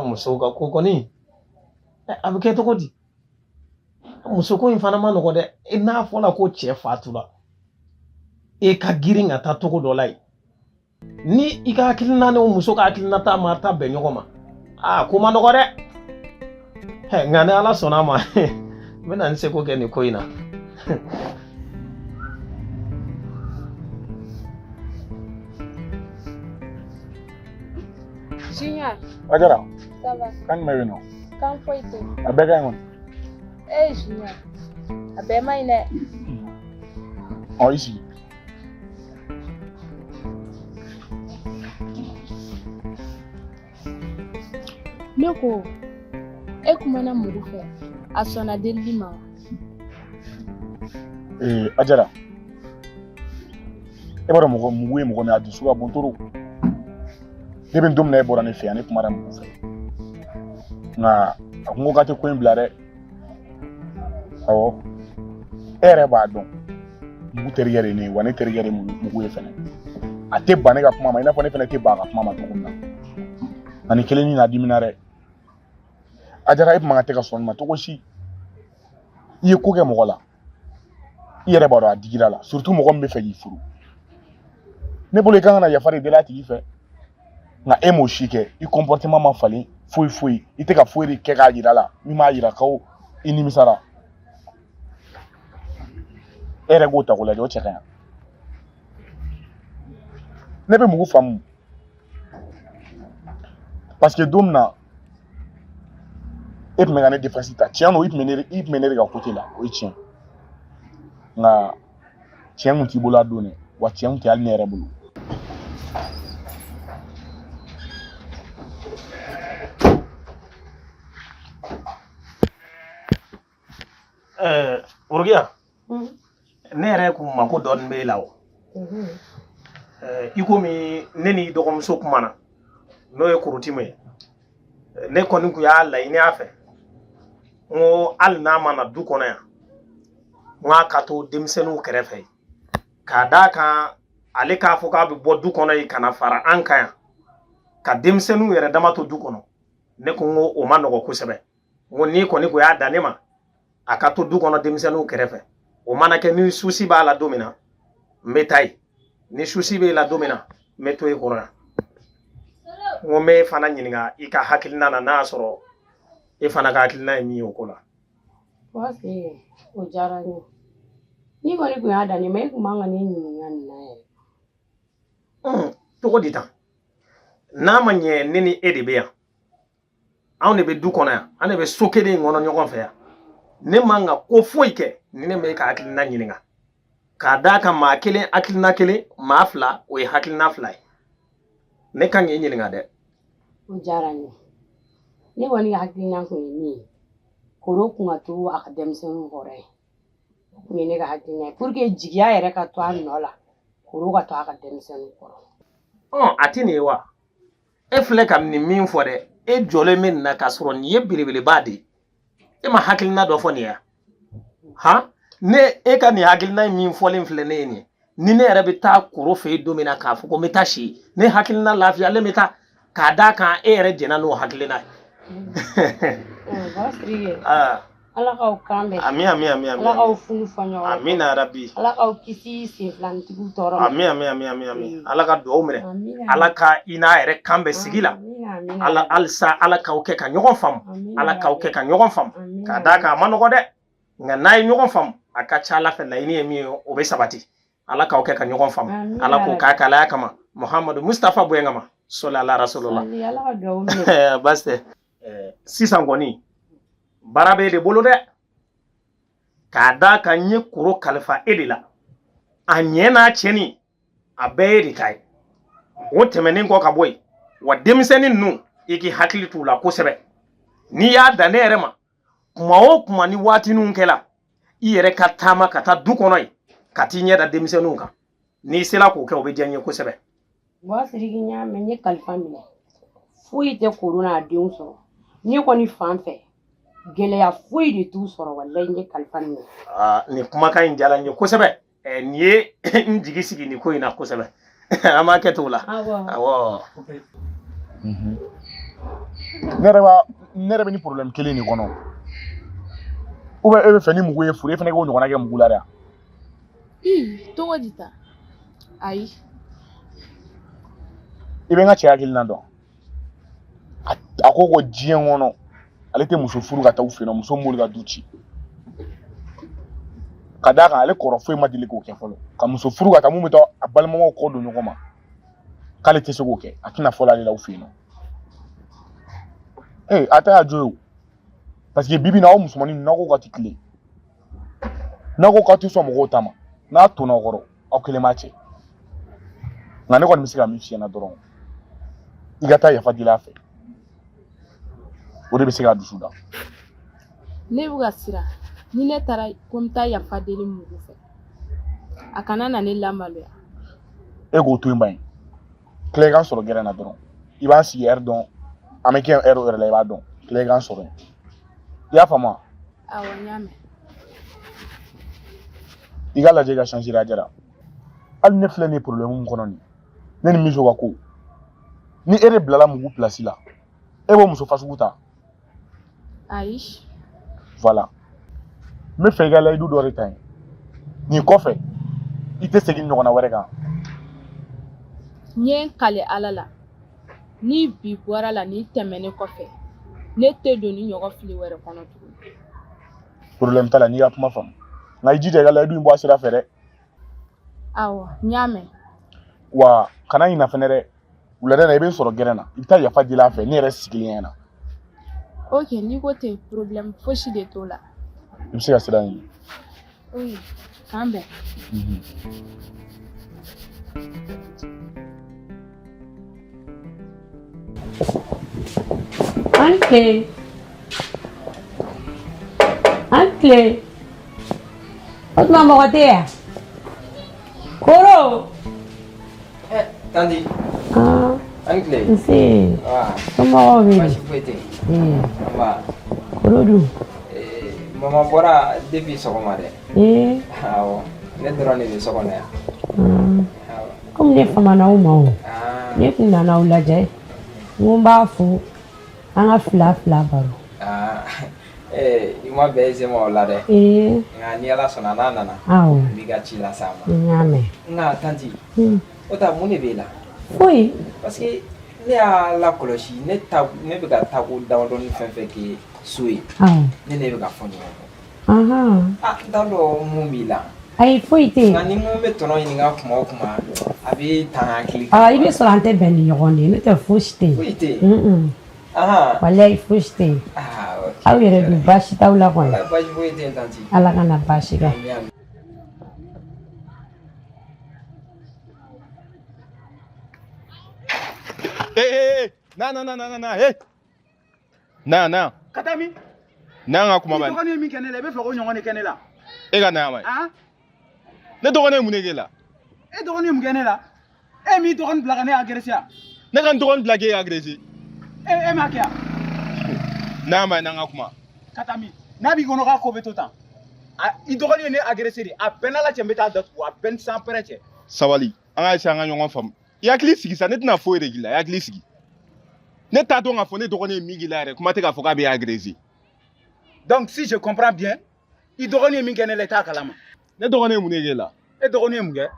Musow ka ko kɔni a bɛ kɛ cogo di muso ko in fana ma nɔgɔ dɛ n'a fɔra ko cɛ fatura e ka girin ka taa togo dɔ la yen ni i ka hakilina ni o muso ka hakilina ta ma taa bɛn ɲɔgɔn ma aa ko ma nɔgɔ dɛ nka ni Ala sɔnna a ma n bɛna n seko kɛ nin ko in na. Junior. Ajara. Ça va. Kan jumɛn bɛ yen nɔ? Kan foyi tɛ. A bɛɛ ka ɲi kɔni. Eh Junior, a bɛɛ man ɲi dɛ. Ɔ i sigi. Ne ko e kumana Mugu fɛ a sɔnna delili ma wa? Ee Ajara, e b'a dɔn mɔgɔ Mugu ye mɔgɔ min ye a dusu ka bon trop. Depuis don min na e bɔra ne fɛ yan ne kumana Mugu fɛ nka a ko k'a tɛ ko in bila dɛ. Awɔ e yɛrɛ b'a dɔn Mugu terikɛ de ye ne ye wa ne terikɛ de ye Mugu ye fɛnɛ. A tɛ ban ne ka kuma ma i n'a fɔ ne fɛnɛ tɛ ban a ka kuma ma cogo min na. Nka nin kelen na a dimina dɛ. Ajara e tun man kan tɛ ka sɔn nin ma cogo si. I ye ko kɛ mɔgɔ la i yɛrɛ b'a dɔn a digira la surtout mɔgɔ min bɛ fɛ k'i furu. Ne bolo i kan ka na yafa de deli a tigi fɛ. Nka e m'o si kɛ, i comportement ma falen foyi foyi, i tɛ ka foyi de kɛ k'a yira la min b'a yira ko i nimisara. E yɛrɛ k'o ta k'o lajɛ, o cɛ ka ɲi. Ne bɛ mugu faamu parce que don min na e tun bɛ ka ne défense ta, tiɲɛ don, i tun bɛ ne de ka côté la, o ye tiɲɛ. Nka tiɲɛ kun t'i bolo a don dɛ, wa tiɲɛ kun tɛ hali ne yɛrɛ bolo. Worokiya, ne yɛrɛ kun mako dɔɔnin b'e la o. I komi ne n'i dɔgɔmuso kumana, n'o ye Korotimu ye, ne kɔni kun y'a laɲini a fɛ n ko hali n'a ma na du kɔnɔ yan, n k'a ka to denmisɛnninw kɛrɛfɛ, k'a d'a kan ale k'a fɔ k'a bɛ bɔ du kɔnɔ yen ka na fara an kan yan ka denmisɛnninw yɛrɛ dama to du kɔnɔ. Ne ko n ko o ma nɔgɔ kosɛbɛ. N ko n'i kɔni ko y'a dan ne ma, a ka to du kɔnɔ denmisɛnninw kɛrɛfɛ. O mana kɛ, ni souci b'a la don min na, n bɛ taa yen, ni souci b'e la don min na, n bɛ to e kɔrɔ yan. N ko n b'e fana ɲininka i ka hakilina na, n'a y'a sɔrɔ e fana ka hakilina ye min ye o ko la. Parce o diyara n ye. N'i kɔni tun y'a dan ne ma, e tun man ka ne ɲininka nin na yɛrɛ. Cogo di tan? N'a ma ɲɛ, ne ni e de bɛ yan, anw de bɛ du kɔnɔ yan, an de bɛ so kelen in kɔnɔ ɲɔgɔn fɛ yan. Ne man ka ko foyi kɛ ni ne ma e ka hakilina ɲininka, k'a d'a kan maa kelen hakilina kelen, maa fila o ye hakilina fila ye. Ne kan k'i ɲininka dɛ. O diyara n ye. Ne kɔni ka hakilina kun ye min ye, Koro kun ka to a ka denmisɛnninw kɔrɔ yen. O kun ye ne ka hakilina ye, pour que jigiya yɛrɛ ka to a nɔ la, Koro ka to a ka denmisɛnninw kɔrɔ. A tɛ nin ye wa? E filɛ ka nin min fɔ dɛ, e jɔlen bɛ nin na k'a sɔrɔ nin ye belebeleba de ye. E ma hakilina dɔ fɔ nin ye han? Ne e ka nin hakilina in min fɔlen filɛ ne ye nin ye, ni ne yɛrɛ bɛ taa Koro fɛ yen don min na k'a fɔ ko n bɛ taa si, ne hakilina lafiyalen bɛ taa, k'a d'a kan e yɛrɛ jɛnna n'o hakilina ye. Ala k'aw kan bɛn. Ami ami ami ami. Ala k'aw funu fɔ ɲɔgɔn kɔ. Amina rabi. Ala k'aw kisi senfilanitigiw tɔɔrɔ ma. Ami ami ami ami ami. Ala ka dugawu minɛ. Ala ka i n'a yɛrɛ kan bɛn sigi la. Ala halisa Ala k'aw kɛ ka ɲɔgɔn faamu. Ala k'aw kɛ ka ɲɔgɔn faamu. K'a d'a kan a ma nɔgɔ dɛ. Nka n'a ye ɲɔgɔn faamu, a ka ca Ala fɛ laɲini ye min ye, o bɛ sabati. Ala k'aw kɛ ka ɲɔgɔn faamu. Ala k'o k'a kalaya kama. Muhamadu Mustafa bonya kama. Sɔli ala rasulullah. Ala ka dugawu minɛ. Baasi tɛ. Sisan kɔni baara b'e de bolo dɛ, k'a d'a kan n ye Koro kalifa e de la, a ɲɛ n'a cɛnni a bɛɛ ye de ta ye. O tɛmɛnen kɔ ka bɔ yen, wa denmisɛnnin ninnu i k'i hakili t'u la kosɛbɛ. N'i y'a dan ne yɛrɛ ma, kuma o kuma ni waatiniw kɛla, i yɛrɛ ka taama ka taa du kɔnɔ yen ka t'i ɲɛ da denmisɛnninw kan. N'i sera k'o kɛ, o bɛ diya n ye kosɛbɛ. Buwa Sidiki, n y'a mɛn, n ye kalifa minɛ. Foyi tɛ Koro n'a denw sɔrɔ. Ne kɔni fan fɛ, gɛlɛya foyi de t'u sɔrɔ, walayi n ye kalifa minɛ. Nin kumakan in diyara n ye kosɛbɛ. Nin ye n jigi sigi nin ko in na kosɛbɛ. An b'a kɛ t'o la. Awɔ. Ne yɛrɛ bɛ nin problème kelen de kɔnɔ. Ou bien e bɛ fɛ ni mugu ye furu, e fana k'o ɲɔgɔnna kɛ mugu la dɛ. Ii, cogo di tan? Ayi. I bɛ n ka cɛ hakilina dɔn. A ko diɲɛ kɔnɔ ale tɛ muso furu ka taa u fɛ yen nɔ, muso min b'olu ka du ci. Ka d'a kan ale kɔrɔ foyi ma deli k'o kɛ fɔlɔ. Ka muso furu ka taa mun bɛ taa a balimaw kɔ don ɲɔgɔn ma, k'ale tɛ se k'o kɛ, a tɛna fɔlɔ ale la u fɛ yen nɔ. Ee, a ta y'a jo ye o. Parce que bibi in na, aw musomanin ninnu, n'aw ko k'aw tɛ tilen, n'aw ko k'aw tɛ sɔn mɔgɔw ta ma, n'a tonna aw kɔrɔ, aw kelen b'a cɛ. Nka ne kɔni bɛ se ka min f'i ɲɛna dɔrɔn, i ka taa yafa deli a fɛ, o de bɛ se k'a dusu da. Ne bɛ ka siran, ni ne taara ko n bɛ taa yafa deli mugu fɛ, a kana na ne lamaloya. E k'o to yen ban ye, tila i k'an sɔrɔ gɛrɛn na dɔrɔn, i b'an sigi ɛri dɔn, an bɛ kɛ ɛri o ɛri la, i b'a dɔn, tila i k'an sɔrɔ yen. I y'a faamu wa? Awɔ, n y'a mɛn. I ka lajɛ i ka changer a jara. Hali ne filɛ nin ye problème min kɔnɔ nin, ne ni Miso ka ko, ni e de bilala mugu place la, e b'o muso fasugu ta? Ayi. Voilà. N bɛ fɛ i ka layidu dɔ de ta yen. Nin kɔfɛ, i tɛ segin ɲɔgɔnna wɛrɛ kan. N ye n kale Ala la. Ni bi bɔra la nin tɛmɛnen kɔfɛ, ne tɛ don nin ɲɔgɔn fili wɛrɛ kɔnɔ tuguni. Problème t'a la, n'i ka kuma faamu. Nka i jija i ka layidu in bɔ a sira fɛ dɛ. Awɔ, n y'a mɛn. Wa kana ɲina fɛnɛ dɛ, wulada in na i bɛ n sɔrɔ gɛrɛn na, i bɛ taa yafa deli a fɛ ne yɛrɛ sigilen ɲɛna. Ok, n'i ko ten, problème fosi de t'o la. I bɛ se ka sira ɲini. Ok, k'an bɛn. An tile. An tile. O tuma mɔgɔ tɛ yan? Koro. Eh, tanti. Ah. An tile. Nse. Ah. Somɔgɔw bɛ di? Baasi foyi tɛ yen. Nba. Koro dun? Eh, mama bɔra depuis sɔgɔma dɛ. Ee. Awɔ. Ne dɔrɔn de bɛ so kɔnɔ yan. Ah. Komi ne famana aw ma o. Ah. Ne tun nana aw lajɛ. N ko n b'a fo an ka fila fila baro. Ah. Eh, i ma bɛn sen ma o la dɛ. Ee. Nka ni Ala sɔnna n'a nana. Awɔ. N b'i ka ci las'a ma. N y'a mɛn. Nka tanti. O ta mun de b'e la? Foyi. Parce que ne y'a lakɔlɔsi ne ta ne bɛ ka taa ko damadɔni fɛn fɛn kɛ so ye. Awɔ. Ne ne bɛ ka fɔ ɲɔgɔn kɔ. Ahan. Ah, n t'a dɔn mun b'i la. Ayi foyi tɛ yen. Nka ni n ko n bɛ tɔnɔ ɲininka kuma o kuma a bɛ taa n hakili kan. Ah, i bɛ sɔrɔ an tɛ bɛn ni ɲɔgɔn de ye, n'o tɛ fosi tɛ yen. Foyi tɛ yen. Un-un. Ahan. Walayi fosi tɛ yen. Ah, ok. Aw yɛrɛ dun baasi t'aw la kɔni. Walayi baasi foyi tɛ yen tanti. Ala kana baasi kɛ. Ami ami. Eh, eh, eh, na na na na na na, eh. Na na. Ka taa min? Na an ka kuma I bani. dɔgɔnin ye min kɛ ne la, i bɛ fɛ k'o ɲɔgɔn de kɛ ne la. E ka na yan bani. Han? Ne dɔgɔnin ye mun de k'e la? E dɔgɔnin ye mun kɛ ne la? E m'i dɔgɔnin bila ka ne agresser yan? Ne ka n dɔgɔnin bila k'e agresser. E m'a kɛ yan? Na yan bani, n'an ka kuma. Ka taa min? N'a b'i kɔnɔ k'a ko bɛ to tan. I dɔgɔnin ye ne agresser de, a bɛɛ n'Ala cɛ n bɛ taa datugu, a bɛɛ ni san pɛrɛ cɛ. Sabali, an ka essayer an ka ɲɔgɔn faamu. I hakili sigi sa, ne tɛna foyi de k'i la, i hakili sigi. Ne t'a dɔn k'a fɔ ne dɔgɔnin ye min k'i la yɛrɛ, kuma tɛ k'a fɔ k'a bɛ agresser. Donc si je comprends bien, i dɔgɔnin ye min kɛ ne la, i t'a kalama. Ne dɔgɔnin ye mun de k'e la? E dɔgɔnin ye mun kɛ?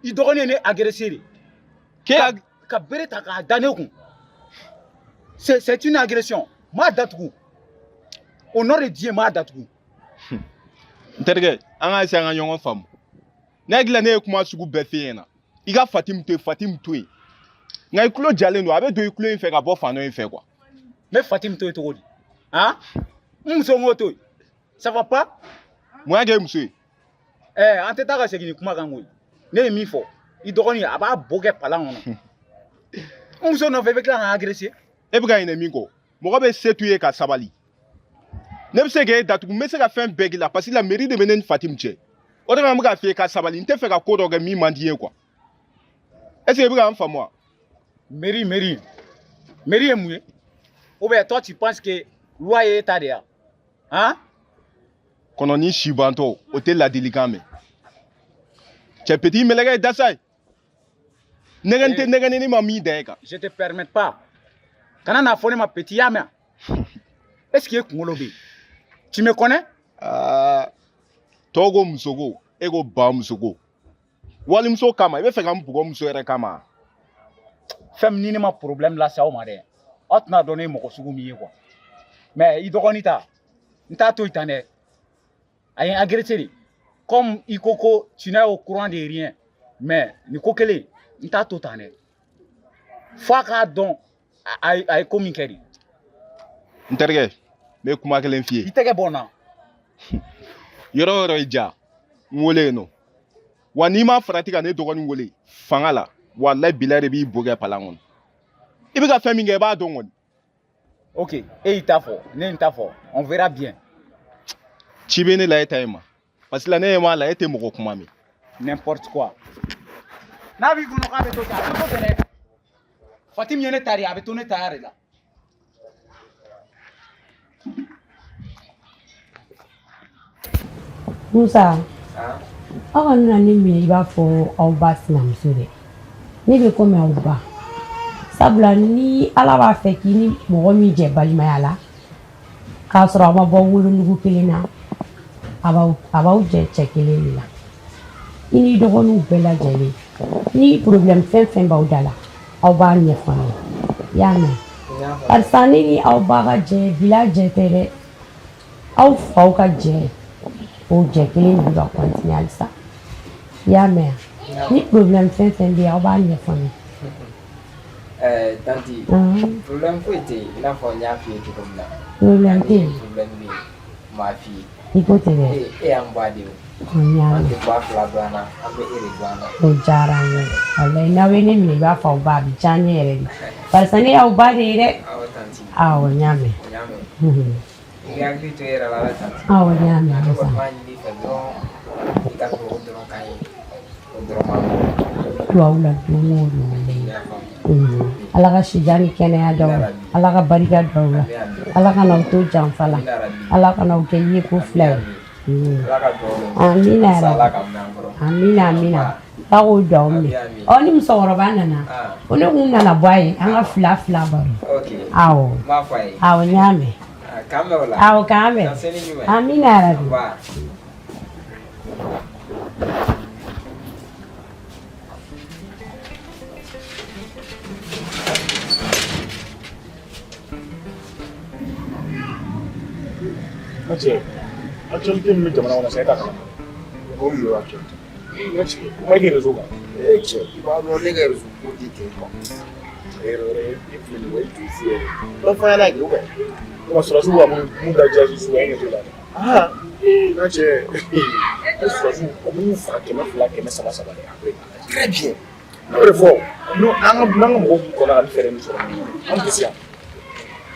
I dɔgɔnin ye ne agresser de. K'e ka bere ta k'a da ne kun. C'est une agression. N m'a datugu. Au nom de Dieu, n m'a datugu. N terikɛ, an ka essayer an ka ɲɔgɔn faamu. Ne hakili la ne ye kuma sugu bɛɛ f'e ɲɛna. I ka Fatim to yen, Fatim to yen. Nka i tulo jalen don, a bɛ don i tulo in fɛ ka bɔ fan dɔ in fɛ quoi. N bɛ Fatim to yen cogo di? Han? N muso n k'o to yen. Ça va pas? Mun y'a kɛ e muso ye? Ɛɛ, an tɛ taa ka segin nin kuma kan koyi. Ne ye min fɔ, i dɔgɔnin a b'a bo kɛ palan kɔnɔ. N muso nɔfɛ i bɛ tila k'an agresser. E bɛ ka ɲinɛ min kɔ, mɔgɔ bɛ se t'u ye ka sabali. Ne bɛ se k'e datugu, n bɛ se ka fɛn bɛɛ k'i la parce que la mairie de bɛ ne ni Fatim cɛ. O de kama n bɛ k'a f'i ye ka sabali, n tɛ fɛ ka ko dɔ kɛ min man di i ye quoi. Est-ce que i bɛ ka n faamu wa? Mairie, mairie. Mairie ye mun ye? Ou bien toi tu penses que loi ye e ta de ye wa? Han? Kɔnɔni sibantɔ, o tɛ ladilikan mɛn. Cɛ petit mɛlɛkɛ ye dasa ye. Nɛgɛn tɛ nɛgɛnni ni ma min da e kan. Je te permets pas. Kana n'a fɔ ne ma petit, i y'a mɛn? Est-ce que e kunkolo bɛ yen? Tu me connais? Aa, tɔw ko musoko, e ko ba musoko. Walimuso kama, i bɛ fɛ ka n bugɔ muso yɛrɛ kama. Fɛn min ni ne ma problème lase aw ma dɛ, aw tɛna dɔn ne ye mɔgɔ sugu min ye quoi. Mais i dɔgɔnin ta, n t'a to yen tan dɛ. A ye n agressé de. Comme i ko ko tu n'es au courant de rien. Mais nin ko kelen, n t'a to tan dɛ. F'a k'a dɔn a ye ko min kɛ de. N terikɛ, n bɛ kuma kelen f'i ye. I tɛgɛ bɔ n na. Yɔrɔ o yɔrɔ i ja, n wele yen nɔ. Wa n'i ma farati ka ne dɔgɔnin wele fanga la, walayi bilayi de b'i bo kɛ palan kɔnɔ. I bɛ ka fɛn min kɛ, i b'a dɔn kɔni. Ok, e y'i ta fɔ, ne ye n ta fɔ, on verra bien. Ci bɛ ne la e ta in ma. Parce que la ne ɲɛ b'a la e tɛ mɔgɔ kuma mɛn. N'importe quoi. N'a b'i kɔnɔ k'a bɛ to ten, a tɛ to ten dɛ. Fatim ye ne ta de ye, a bɛ to ne ta de la. Musa, aw kana na ne minɛ i b'a fɔ aw ba sinamuso dɛ. Ne bɛ komi aw ba. Sabula ni Ala b'a fɛ k'i ni mɔgɔ min jɛ balimaya la, k'a sɔrɔ aw ma bɔ wolonugu kelen na, a b'aw jɛ cɛ kelen de la. I n'i dɔgɔninw bɛɛ lajɛlen, ni problème fɛn fɛn b'aw da la, aw b'a ɲɛfɔ an ye. I y'a mɛn? Barisa ne ni aw ba ka jɛ bila jɛ tɛ dɛ. Aw faw ka jɛ, o jɛ kelen de bɛ ka continuer halisa. I y'a mɛn wa? Ni problème fɛn fɛn bɛ yen, aw b'a ɲɛfɔ ne ye. Tantie, problème foyi tɛ yen, i n'a fɔ n y'a f'i ye cogo min na. Problème tɛ yen. Ni problème bɛ yen, n b'a f'i ye. I ko ten dɛ. E y'an ba de ye o. N y'a An mɛn. tɛ ba fila dɔn an na, an bɛ e de dɔn an na. O diyara n ye. Walayi, n'aw ye ne minɛ i b'a fɔ aw ba, a bɛ diya n ye yɛrɛ de. Barisa ne y'aw ba de ye dɛ. Awɔ tantie. Awɔ, n y'a mɛn. N y'a mɛn. I k'i hakili to i yɛrɛ la dɛ tantie. Awɔ, n y'a mɛn. Ne kɔni b'a ɲini i fɛ dɔrɔn, i ka dugawu dɔrɔn k'an ye. O dɔrɔn b'an bolo. Duwawu la don o don. N y'a faamu. Ala ka sijan ni kɛnɛya d'aw ma. Ala ka barika d'aw la. Ala kana aw to janfa la. Ala kana aw kɛ yeko fila ye. Ala ka dugawu kɛ. Amina Halisa Ala yarabi. k'an mɛn an kɔrɔ. Amina amina. Ala k'o duwawu minɛ. Ɔ ni musokɔrɔba nana, o ne kun nana bɔ a ye an ka fila fila baro. Ok. Awɔ. N b'a fɔ a ye. Awɔ, n y'a mɛn. Ah, k'an bɛn o la. Awɔ, k'an bɛn. Ka se ni ɲuman ye. Amina yarabi. Nba. N cɛ, actualité min bɛ jamana kɔnɔ sisan, e t'a kalama. O mun ye actualité? N cɛ, kuma i réseau kan. E cɛ, i b'a dɔn ne ka réseau ko tɛ ten quoi. E yɛrɛ yɛrɛ, e filɛ nin ye, e t'u si yɛrɛ. Dɔ fɔ n ɲɛna kɛ ou bien? Kuma sɔrɔdasiw ka mun da jasi su e ɲɛ t'o la dɛ. N cɛ, e sɔrɔdasiw o b'u faga 200 300 saba de après. Très bien. Ne y'o de fɔ, n'o an ka n'an ka mɔgɔw k'u kɔnna ka nin fɛɛrɛ nin sɔrɔ, an tɛ se yan.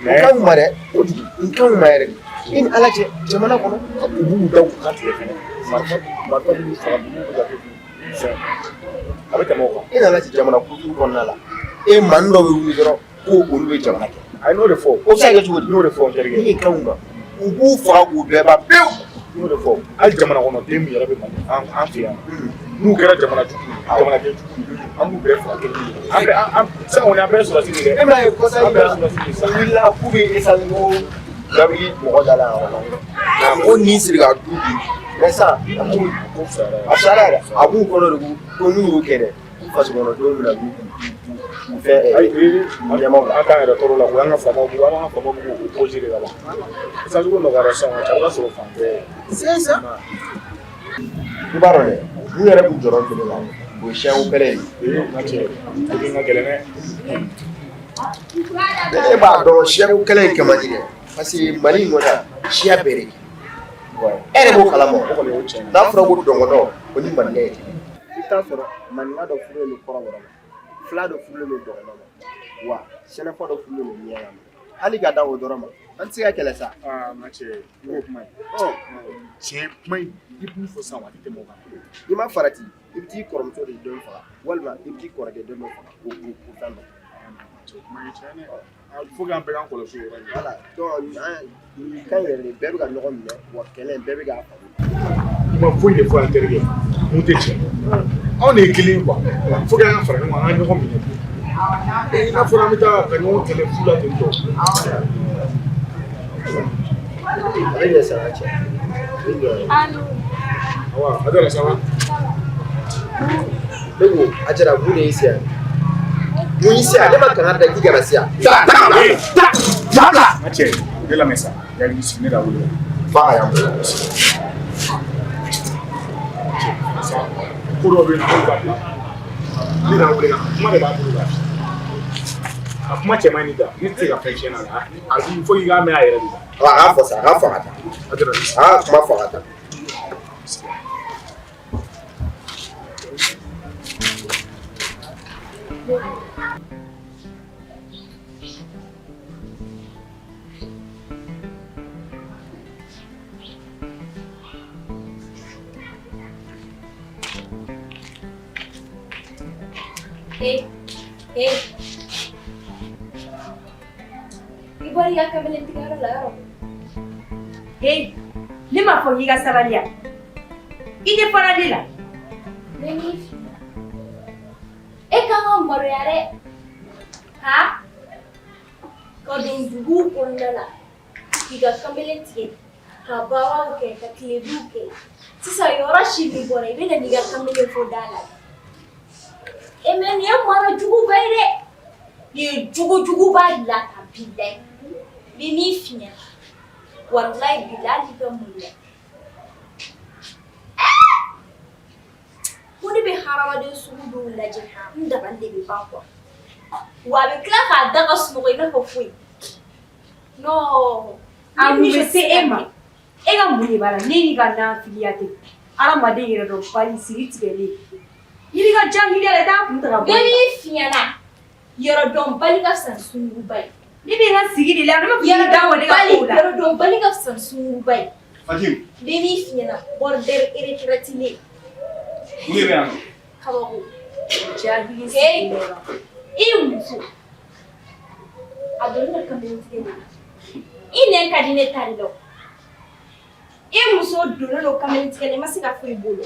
O ka ɲi ma dɛ, kojugu. N ka ɲi ma yɛrɛ de. I ni Ala cɛ, jamana kɔnɔ. U b'u da u kan tigɛ fɛnɛ. Marifa marifa b'u faga, b'u ka kɛ fɛn. A bɛ tɛmɛ o kan. I ni Ala cɛ, jamana kuturu kɔnɔna la. E maa dɔw bɛ wuli dɔrɔn ko olu bɛ jamana kɛ. A ye n'o de fɔ. O bɛ se ka kɛ cogo di? N y'o de fɔ n terikɛ. Ne ye kan kan. U b'u faga k'u bɛɛ ban pewu. N y'o de fɔ. Hali jamana kɔnɔ den min yɛrɛ bɛ Mali an fɛ yan. N'u kɛra jamana jugu ye, jamanaden jugu ye, an b'u bɛɛ faga kelen kelen. An bɛɛ an sisan kɔni an bɛɛ ye sɔrɔdasi de ye dɛ. E m'a ye kɔsa An in bɛɛ ye na, sɔrɔdasi de ye sisan. u wulila k'u bɛ essence ko gabiri mɔgɔ da la yan nɔ. Ko nin siri ka du bi. Mais sisan a b'u Ko fisayara. a fisayara yɛrɛ. A b'u kɔnɔ de ko n'u y'o kɛ dɛ, k'u faso kɔnɔdenw bɛna u fɛn Ayi, ɲɛmaw la. An t'an yɛrɛ tɔɔrɔ la koyi, an ka faamaw b'u an ka faamaw b'u k'o projet de kaban. Essence ko nɔgɔyara sisan ka ca, o ka sɔrɔ fan bɛɛ. C'est ça. I b'a dɔn dɛ, n'u yɛrɛ b'u jɔrɔ kelen la, o ye siyako kɛlɛ ye. Ee, n ka cɛ, ko in ka gɛlɛn dɛ. E b'a dɔn siyako kɛlɛ in kɛ man di dɛ, parce que Mali in kɔnɔ yan, siya bɛɛ de kɛ. E yɛrɛ b'o kalama o. O kɔni y'o tiɲɛ ye. N'a fɔra ko dɔngɔnɔ, o ni maninka ye kelen ye. I bɛ taa sɔrɔ maninka dɔ furulen don kɔrɔbɔrɔ ma, fila dɔ furulen don dɔgɔnɔ ma, wa sɛnɛfɔ dɔ furulen don miɲanka ma. Hali ka da o dɔrɔn ma, an tɛ se ka kɛlɛ sa. Aa, n ka cɛ, i b'o kuma ye. Tiɲɛ kuma in, i b'u fɔ sisan wa a tɛ tɛmɛ o kan. I ma farati, i bɛ t'i kɔrɔmuso de den faga, walima i bɛ t'i kɔrɔkɛ den dɔ faga o o fɛn dɔ. Cɛ, kuma ye tiɲɛ dɛ. Il faut k'an bɛɛ k'an kɔlɔsi o yɔrɔ in na. Voilà, donc an nin kan yɛrɛ de bɛɛ bɛ ka ɲɔgɔn minɛ, wa kɛlɛ in bɛɛ bɛ k'a faamu. I ma foyi de fɔ an terikɛ mun tɛ tiɲɛ ye. Anw de ye kelen ye quoi. Il faut k'an ka fara ɲɔgɔn kan, an ka ɲɔgɔn minɛ. Ee, n'a fɔra an bɛ taa ka ɲɔgɔn kɛlɛ fu la ten tɔ. A bɛ ɲɛ sa cɛ. A bɛ ɲɛ. Awa, Adara, ça va? Ne ko Ajara, mun de y'i se yan? Mun y'i se yan? Ne ma kangari da k'i kana se yan. Ta, ta, ta, ta, ta. N ka cɛ, ne lamɛn sa. Yali sigi ne da wele. F'a ka yan bolo. Sa, ko dɔw bɛ yen nɔ, olu b'a bila. Ne n'a wele ka kuma de b'a bolo ka fi. A kuma cɛ man ɲi da, ne tɛ se ka fɛn tiɲɛ a la. A bi fo i k'a mɛn a yɛrɛ de da. A k'a fɔ sa, a k'a fɔ ka taa. Adara, A k'a kuma fɔ ka taa. Eh, eh. I bɔra i ka kamalen tigɛyɔrɔ la yɔrɔ. Hey, ne m'a fɔ k'i ka sabali yan. I tɛ fara ne la. Ne m'i fili. E kan ka maloya dɛ. Ha? Ka don duguw kɔnɔna la k'i ka kamalen tigɛ ka baaraw kɛ ka tilebiw kɛ. Sisan yɔrɔ si min bɔra i bɛ na n'i ka kamalen fɔ da la. E mais nin ye mara juguba ye dɛ. Nin ye jogojuguba de la tan bilayi. N bɛ min f'i ɲɛna, walayi bilayi hali i ka maloya. Ko ne bɛ hadamaden sugu dɔw lajɛ, n dabali de bɛ ban quoi. Wa a bɛ tila k'a da ka sunɔgɔ i n'a fɔ foyi. Non. A mun bɛ se e ma? E ka mun de b'a la? Ne n'i ka nafigiya tɛ. Hadamaden yɛrɛ dɔn bali siri tigɛlen. I b'i ka jahiliya la, i t'a kun ta ka bɔ. N bɛ min f'i ɲɛna, yɛrɛdɔnbali ka fisa ni sunguruba ye. Ne bɛ n ka sigi de la, ne m'a fɔ k'i da bɔ ne ka kow la. Yɛrɛdɔnbali ka fisa ni sunguruba ye. Fatim. N bɛ min f'i ɲɛna, bordel retraité. Mun de bɛ yan nɔ? Kabako. Jahili sigi I muso. A donna ka kamalen tigɛ de la. I nɛn ka di ne ta de la. I muso donnen don kamalen tigɛ la, i ma se ka foyi b'o la.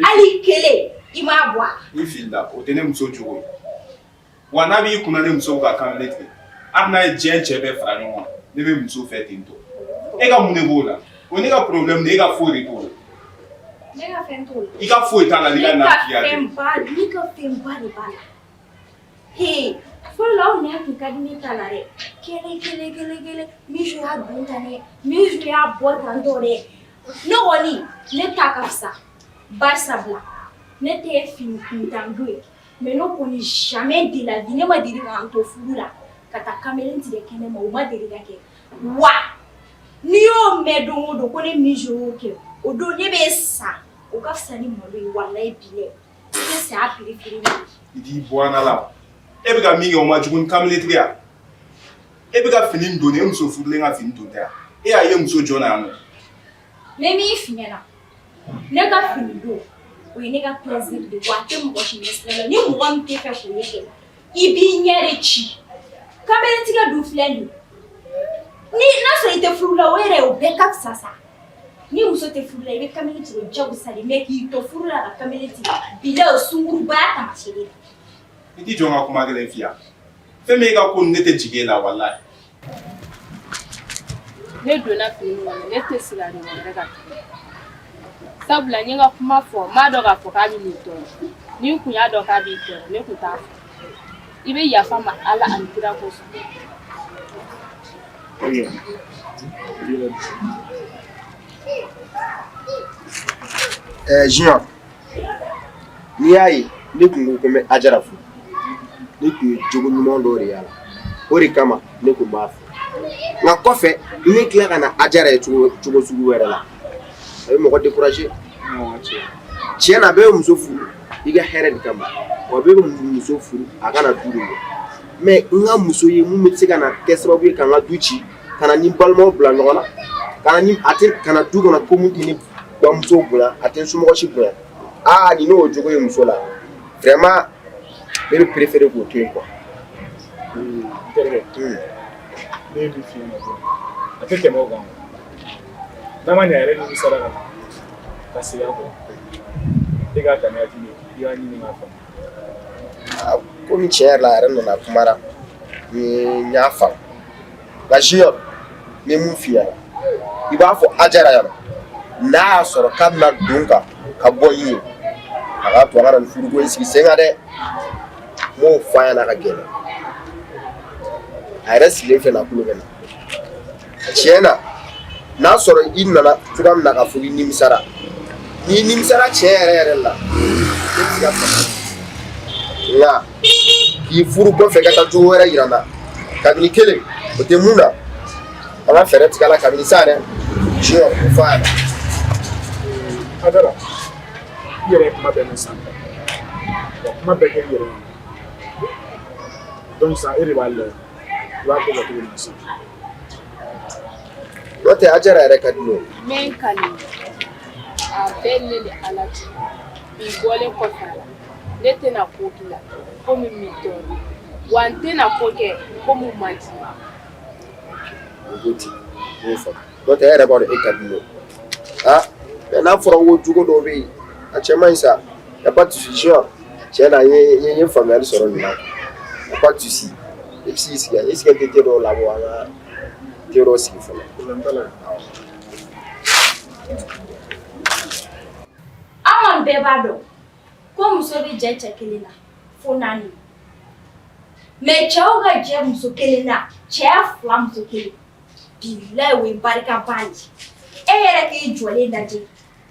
Hali kelen i m'a bɔ a la. I filila, o tɛ ne muso jogo ye. Wa n'a b'i kunna ne muso bɛ ka kamalen tigɛ, hali n'a ye diɲɛ cɛ bɛɛ fara ɲɔgɔn kan, ne bɛ muso fɛ ten tɔ. E ka mun de b'o la? O ye ne ka problème de ye, e ka foyi de t'o la. Ne ka fɛn t'o la. I ka foyi t'a la n'i ka nafigiya tɛ. Ne ka fɛnba de b'a la. He, fɔlɔ la aw nɛn kun ka di ne ta la dɛ. Kelen kelen kelen kelen, Mijo y'a don tan dɛ, Mijo y'a bɔ tan tɔ dɛ. Ne kɔni, ne ta ka fisa. Barisa bila, ne tɛ fini kuntan don ye. Mais ne kɔni jamais de la vie ne ma deli k'an to furu la ka taa kamalen tigɛ kɛnɛ ma, o ma deli ka kɛ. Wa n'i y'o mɛn don o don ko ne Mijo y'o kɛ, o don ne bɛ sa, o ka fisa ni malo ye walayi bilayi. Ne bɛ saya préférer. I t'i bɔ an la. E bɛ ka min kɛ o ma jugu ni kamalen tigɛ ya. E bɛ ka fini min don nin ye, e muso furulen ka fini don tɛ wa? E y'a ye muso jɔn na yan nɔ. N bɛ min f'i ɲɛna, ne ka fini don, o ye ne ka plaisir de ye wa a tɛ mɔgɔ si ɲɛsira la. Ni mɔgɔ min tɛ fɛ k'o ye kɛ, i b'i ɲɛ de ci. Kamelentigɛ dun filɛ nin ye, ni n'a sɔrɔ i tɛ furu la, o yɛrɛ o bɛɛ ka fisa sa. Ni muso tɛ furu la, i bɛ kamalen tigɛ o jagosa de mais k'i to furu la ka kamalen tigɛ, bilayi o ye sungurubaya taamasiyɛn ye. I t'i jɔ n ka kuma kelen f'i ye. Fɛn min e ka ko ne tɛ jigin e la walayi. Ne donna fili min kɔnɔ, ne tɛ segin a ɲɔgɔn wɛrɛ kan tuguni. Sabula n ye n ka kuma fɔ, n m'a dɔn k'a fɔ k'a bɛ n'i tɔɔrɔ. Ni n kun y'a dɔn k'a b'i tɔɔrɔ, ne kun t'a fɔ. I bɛ yafa n ma Ala ani kira kosɔn. Ɛɛ Junior, n'i y'a ye ne tun ko ko n bɛ Ajara furu, ne tun ye jogo ɲuman dɔw de y'a la, o de kama ne tun b'a fɛ. Nka kɔfɛ ne tila ka na Ajara ye cogo cogo sugu wɛrɛ la, a bɛ mɔgɔ décourager. Tiɲɛ na bɛɛ bɛ muso furu i ka hɛrɛ de kama, wa bɛɛ bɛ muso furu a ka na du de ɲɛ. Mais n ka muso ye mun bɛ se ka na kɛ sababu ye ka n ka du ci, ka na ni balimaw bila ɲɔgɔn na, ka na ni a tɛ ka na du kɔnɔ ko mun tɛ ne bamuso bonya, a tɛ n somɔgɔ si bonya. Aa ni n'o jogo ye muso la, vraiment ne bɛ préférer k'o to yen quoi. N terikɛ, ne ye min f'i ɲɛna dɔrɔn, a tɛ tɛmɛ o kan. N'a ma ɲɛ a yɛrɛ nimisara ka na ka segin a kɔ, e k'a ta ni hakili ye, i k'a ɲini k'a faamu. Komi tiɲɛ yɛrɛ la a yɛrɛ nana kumara n y'a faamu. Nka Junior, n ye mun f'i ɲɛna, i b'a fɔ Ajara ɲɛna n'a y'a sɔrɔ k'a bɛna don kan ka bɔ n ye, a k'a to an ka na nin furuko in sigi sen kan dɛ. N b'o fɔ a ɲɛna ka gɛlɛn. A yɛrɛ sigilen filɛ nin ye, a tulo bɛ n na. Tiɲɛ na n'a sɔrɔ i nana cogoya min na k'a fɔ k'i nimisara, n'i nimisara tiɲɛ yɛrɛ yɛrɛ la, ne bɛ se ka faamu. Nka k'i furu kɔfɛ ka taa jogo wɛrɛ yira n na kabini kelen o tɛ mun na, an ka fɛɛrɛ tigɛ a la kabini sisan dɛ. Junior, o fɔ a ɲɛna. Ajara, i yɛrɛ ye kuma bɛɛ mɛn sisan. Wa kuma bɛɛ kɛra i yɛrɛ ɲɛna. Donc sisan e de b'a lajɛ i b'a ko kɛ cogo min na sisan. N'o tɛ Ajara yɛrɛ ka di ne ye. N bɛ n kali a bɛɛ ne ni Ala cɛ, bi bɔlen kɔfɛ a la, ne tɛna ko k'i la ko min b'i tɔɔrɔ, wa n tɛna ko kɛ ko min man di i ye. O ko ten, n y'o faamu. N'o tɛ e yɛrɛ b'a dɔn e ka di ne ye. Ah, mais n'a fɔra ko jogo dɔw bɛ yen, a cɛ man ɲi sa. Y a pas de souci Junior. Tiɲɛ na n ye faamuyali sɔrɔ nin na. Y a pas de souci. I bɛ se k'i sigi yan. Est ce que n tɛ te dɔw labɔ an ka te dɔw sigi fɔlɔ. Problème t'a la. An kɔni bɛɛ b'a dɔn ko muso bɛ jɛ cɛ kelen na fo naani. Mais cɛw ka jɛ muso kelen na, cɛ fila muso kelen, bilayi o ye barikaba de ye. E yɛrɛ k'i jɔlen lajɛ,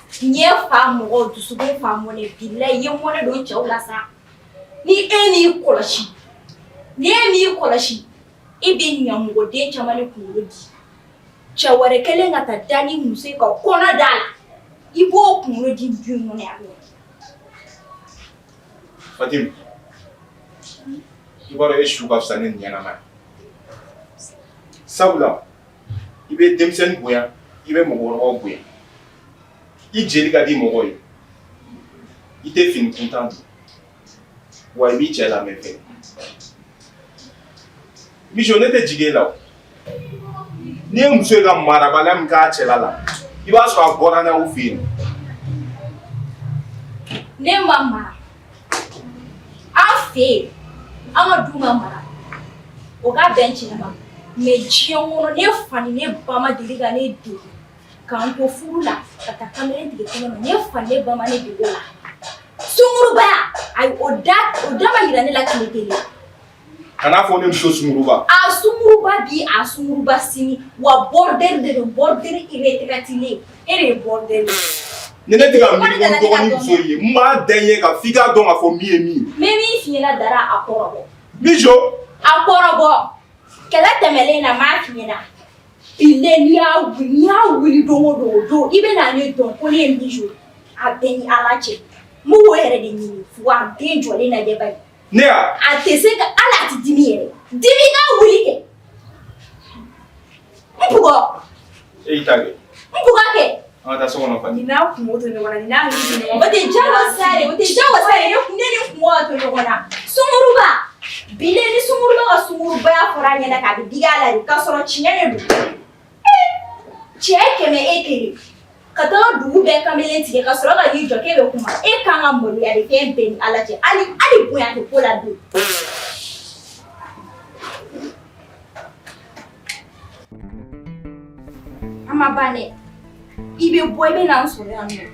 ɲɛ fa mɔgɔ, dusukun fa mɔnɛ, bilayi i ye mɔnɛ don cɛw la sa. Ni e m'i kɔlɔsi, ni e m'i kɔlɔsi, e bɛ ɲamɔgɔden caman de kunkolo di. Cɛ wɛrɛ kɛlen ka taa da ni muso ye ka kɔnɔ d'a la, i b'o kunkolo di du in kɔnɔ yan nɔ. Fatim, i b'a dɔn e su ka fisa ne ɲɛnama ye. Sabula i bɛ denmisɛnnin bonya, i bɛ mɔgɔkɔrɔbaw bonya. I jeli ka di mɔgɔw ye. I tɛ fini kuntan don. Wa i b'i cɛ lamɛn fɛnɛ. Mijo ne tɛ jigin e la o. N'i ye muso ye ka marabaliya min k'a cɛla la, i b'a sɔrɔ a bɔra n'a y'u fɛ yen. Ne ma mara an fɛ yen, an ka du ma mara, o ka bɛn tiɲɛ ma. Mais diɲɛ kɔnɔ, ne fa ni ne ba ma deli ka ne dege k'an to furu la ka taa kamalen tigɛ kɛnɛ ma. Ne fa ni ne ba ma ne dege o la. Sungurubaya, ayi, o da ma yira ne la tile kelen. Kan'a fɔ ne muso sunguruba. A sunguruba bi, a sunguruba sini, wa bordel de don, bordel retraité. E de ye bordel ye. Ni ne tɛ ka miiri ko n dɔgɔnin muso ye, n b'a da i ɲɛ kan f'i k'a dɔn k'a fɔ min ye min ye. N bɛ min f'i ɲɛna Dara, a kɔrɔbɔ. Mijo. A kɔrɔbɔ. Kɛlɛ tɛmɛlen na, n m'a f'i ɲɛna. Bile n'i y'a wuli don o don, o don i bɛ na ne dɔn ko ne ye Mijo ye. A bɛɛ ni Ala cɛ. N b'o yɛrɛ de ɲini wa den jɔlen lajɛ bani. Ne ya. A tɛ se ka hali a tɛ dimi yɛrɛ. Dimi ka wuli kɛ. N bugɔ. E y'i ta kɛ. N bugɔ kɛ. An ka taa so kɔnɔ Fati. Nin n'a kungo to ɲɔgɔn na, nin n'a hakili to ɲɔgɔn na. O tɛ jagosa de, o tɛ jagosa de, ne ni kungo ka to ɲɔgɔn na. Sunguruba, bile ni sunguruba ka sungurubaya fɔra a ɲɛna k'a bɛ digi a la de, k'a sɔrɔ tiɲɛ de don. Cɛ kɛmɛ e kelen ka taga dugu bɛɛ kamalen tigɛ ka sɔrɔ ka n'i jɔ k'e bɛ kuma, e kan ka maloya de fɛn bɛɛ ni Ala cɛ, hali hali bonya tɛ ko la bilen. A ma ban dɛ, i bɛ bɔ, i bɛ na n sɔrɔ yan nɔ.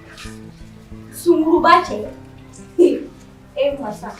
Sunguruba cɛ, e masa.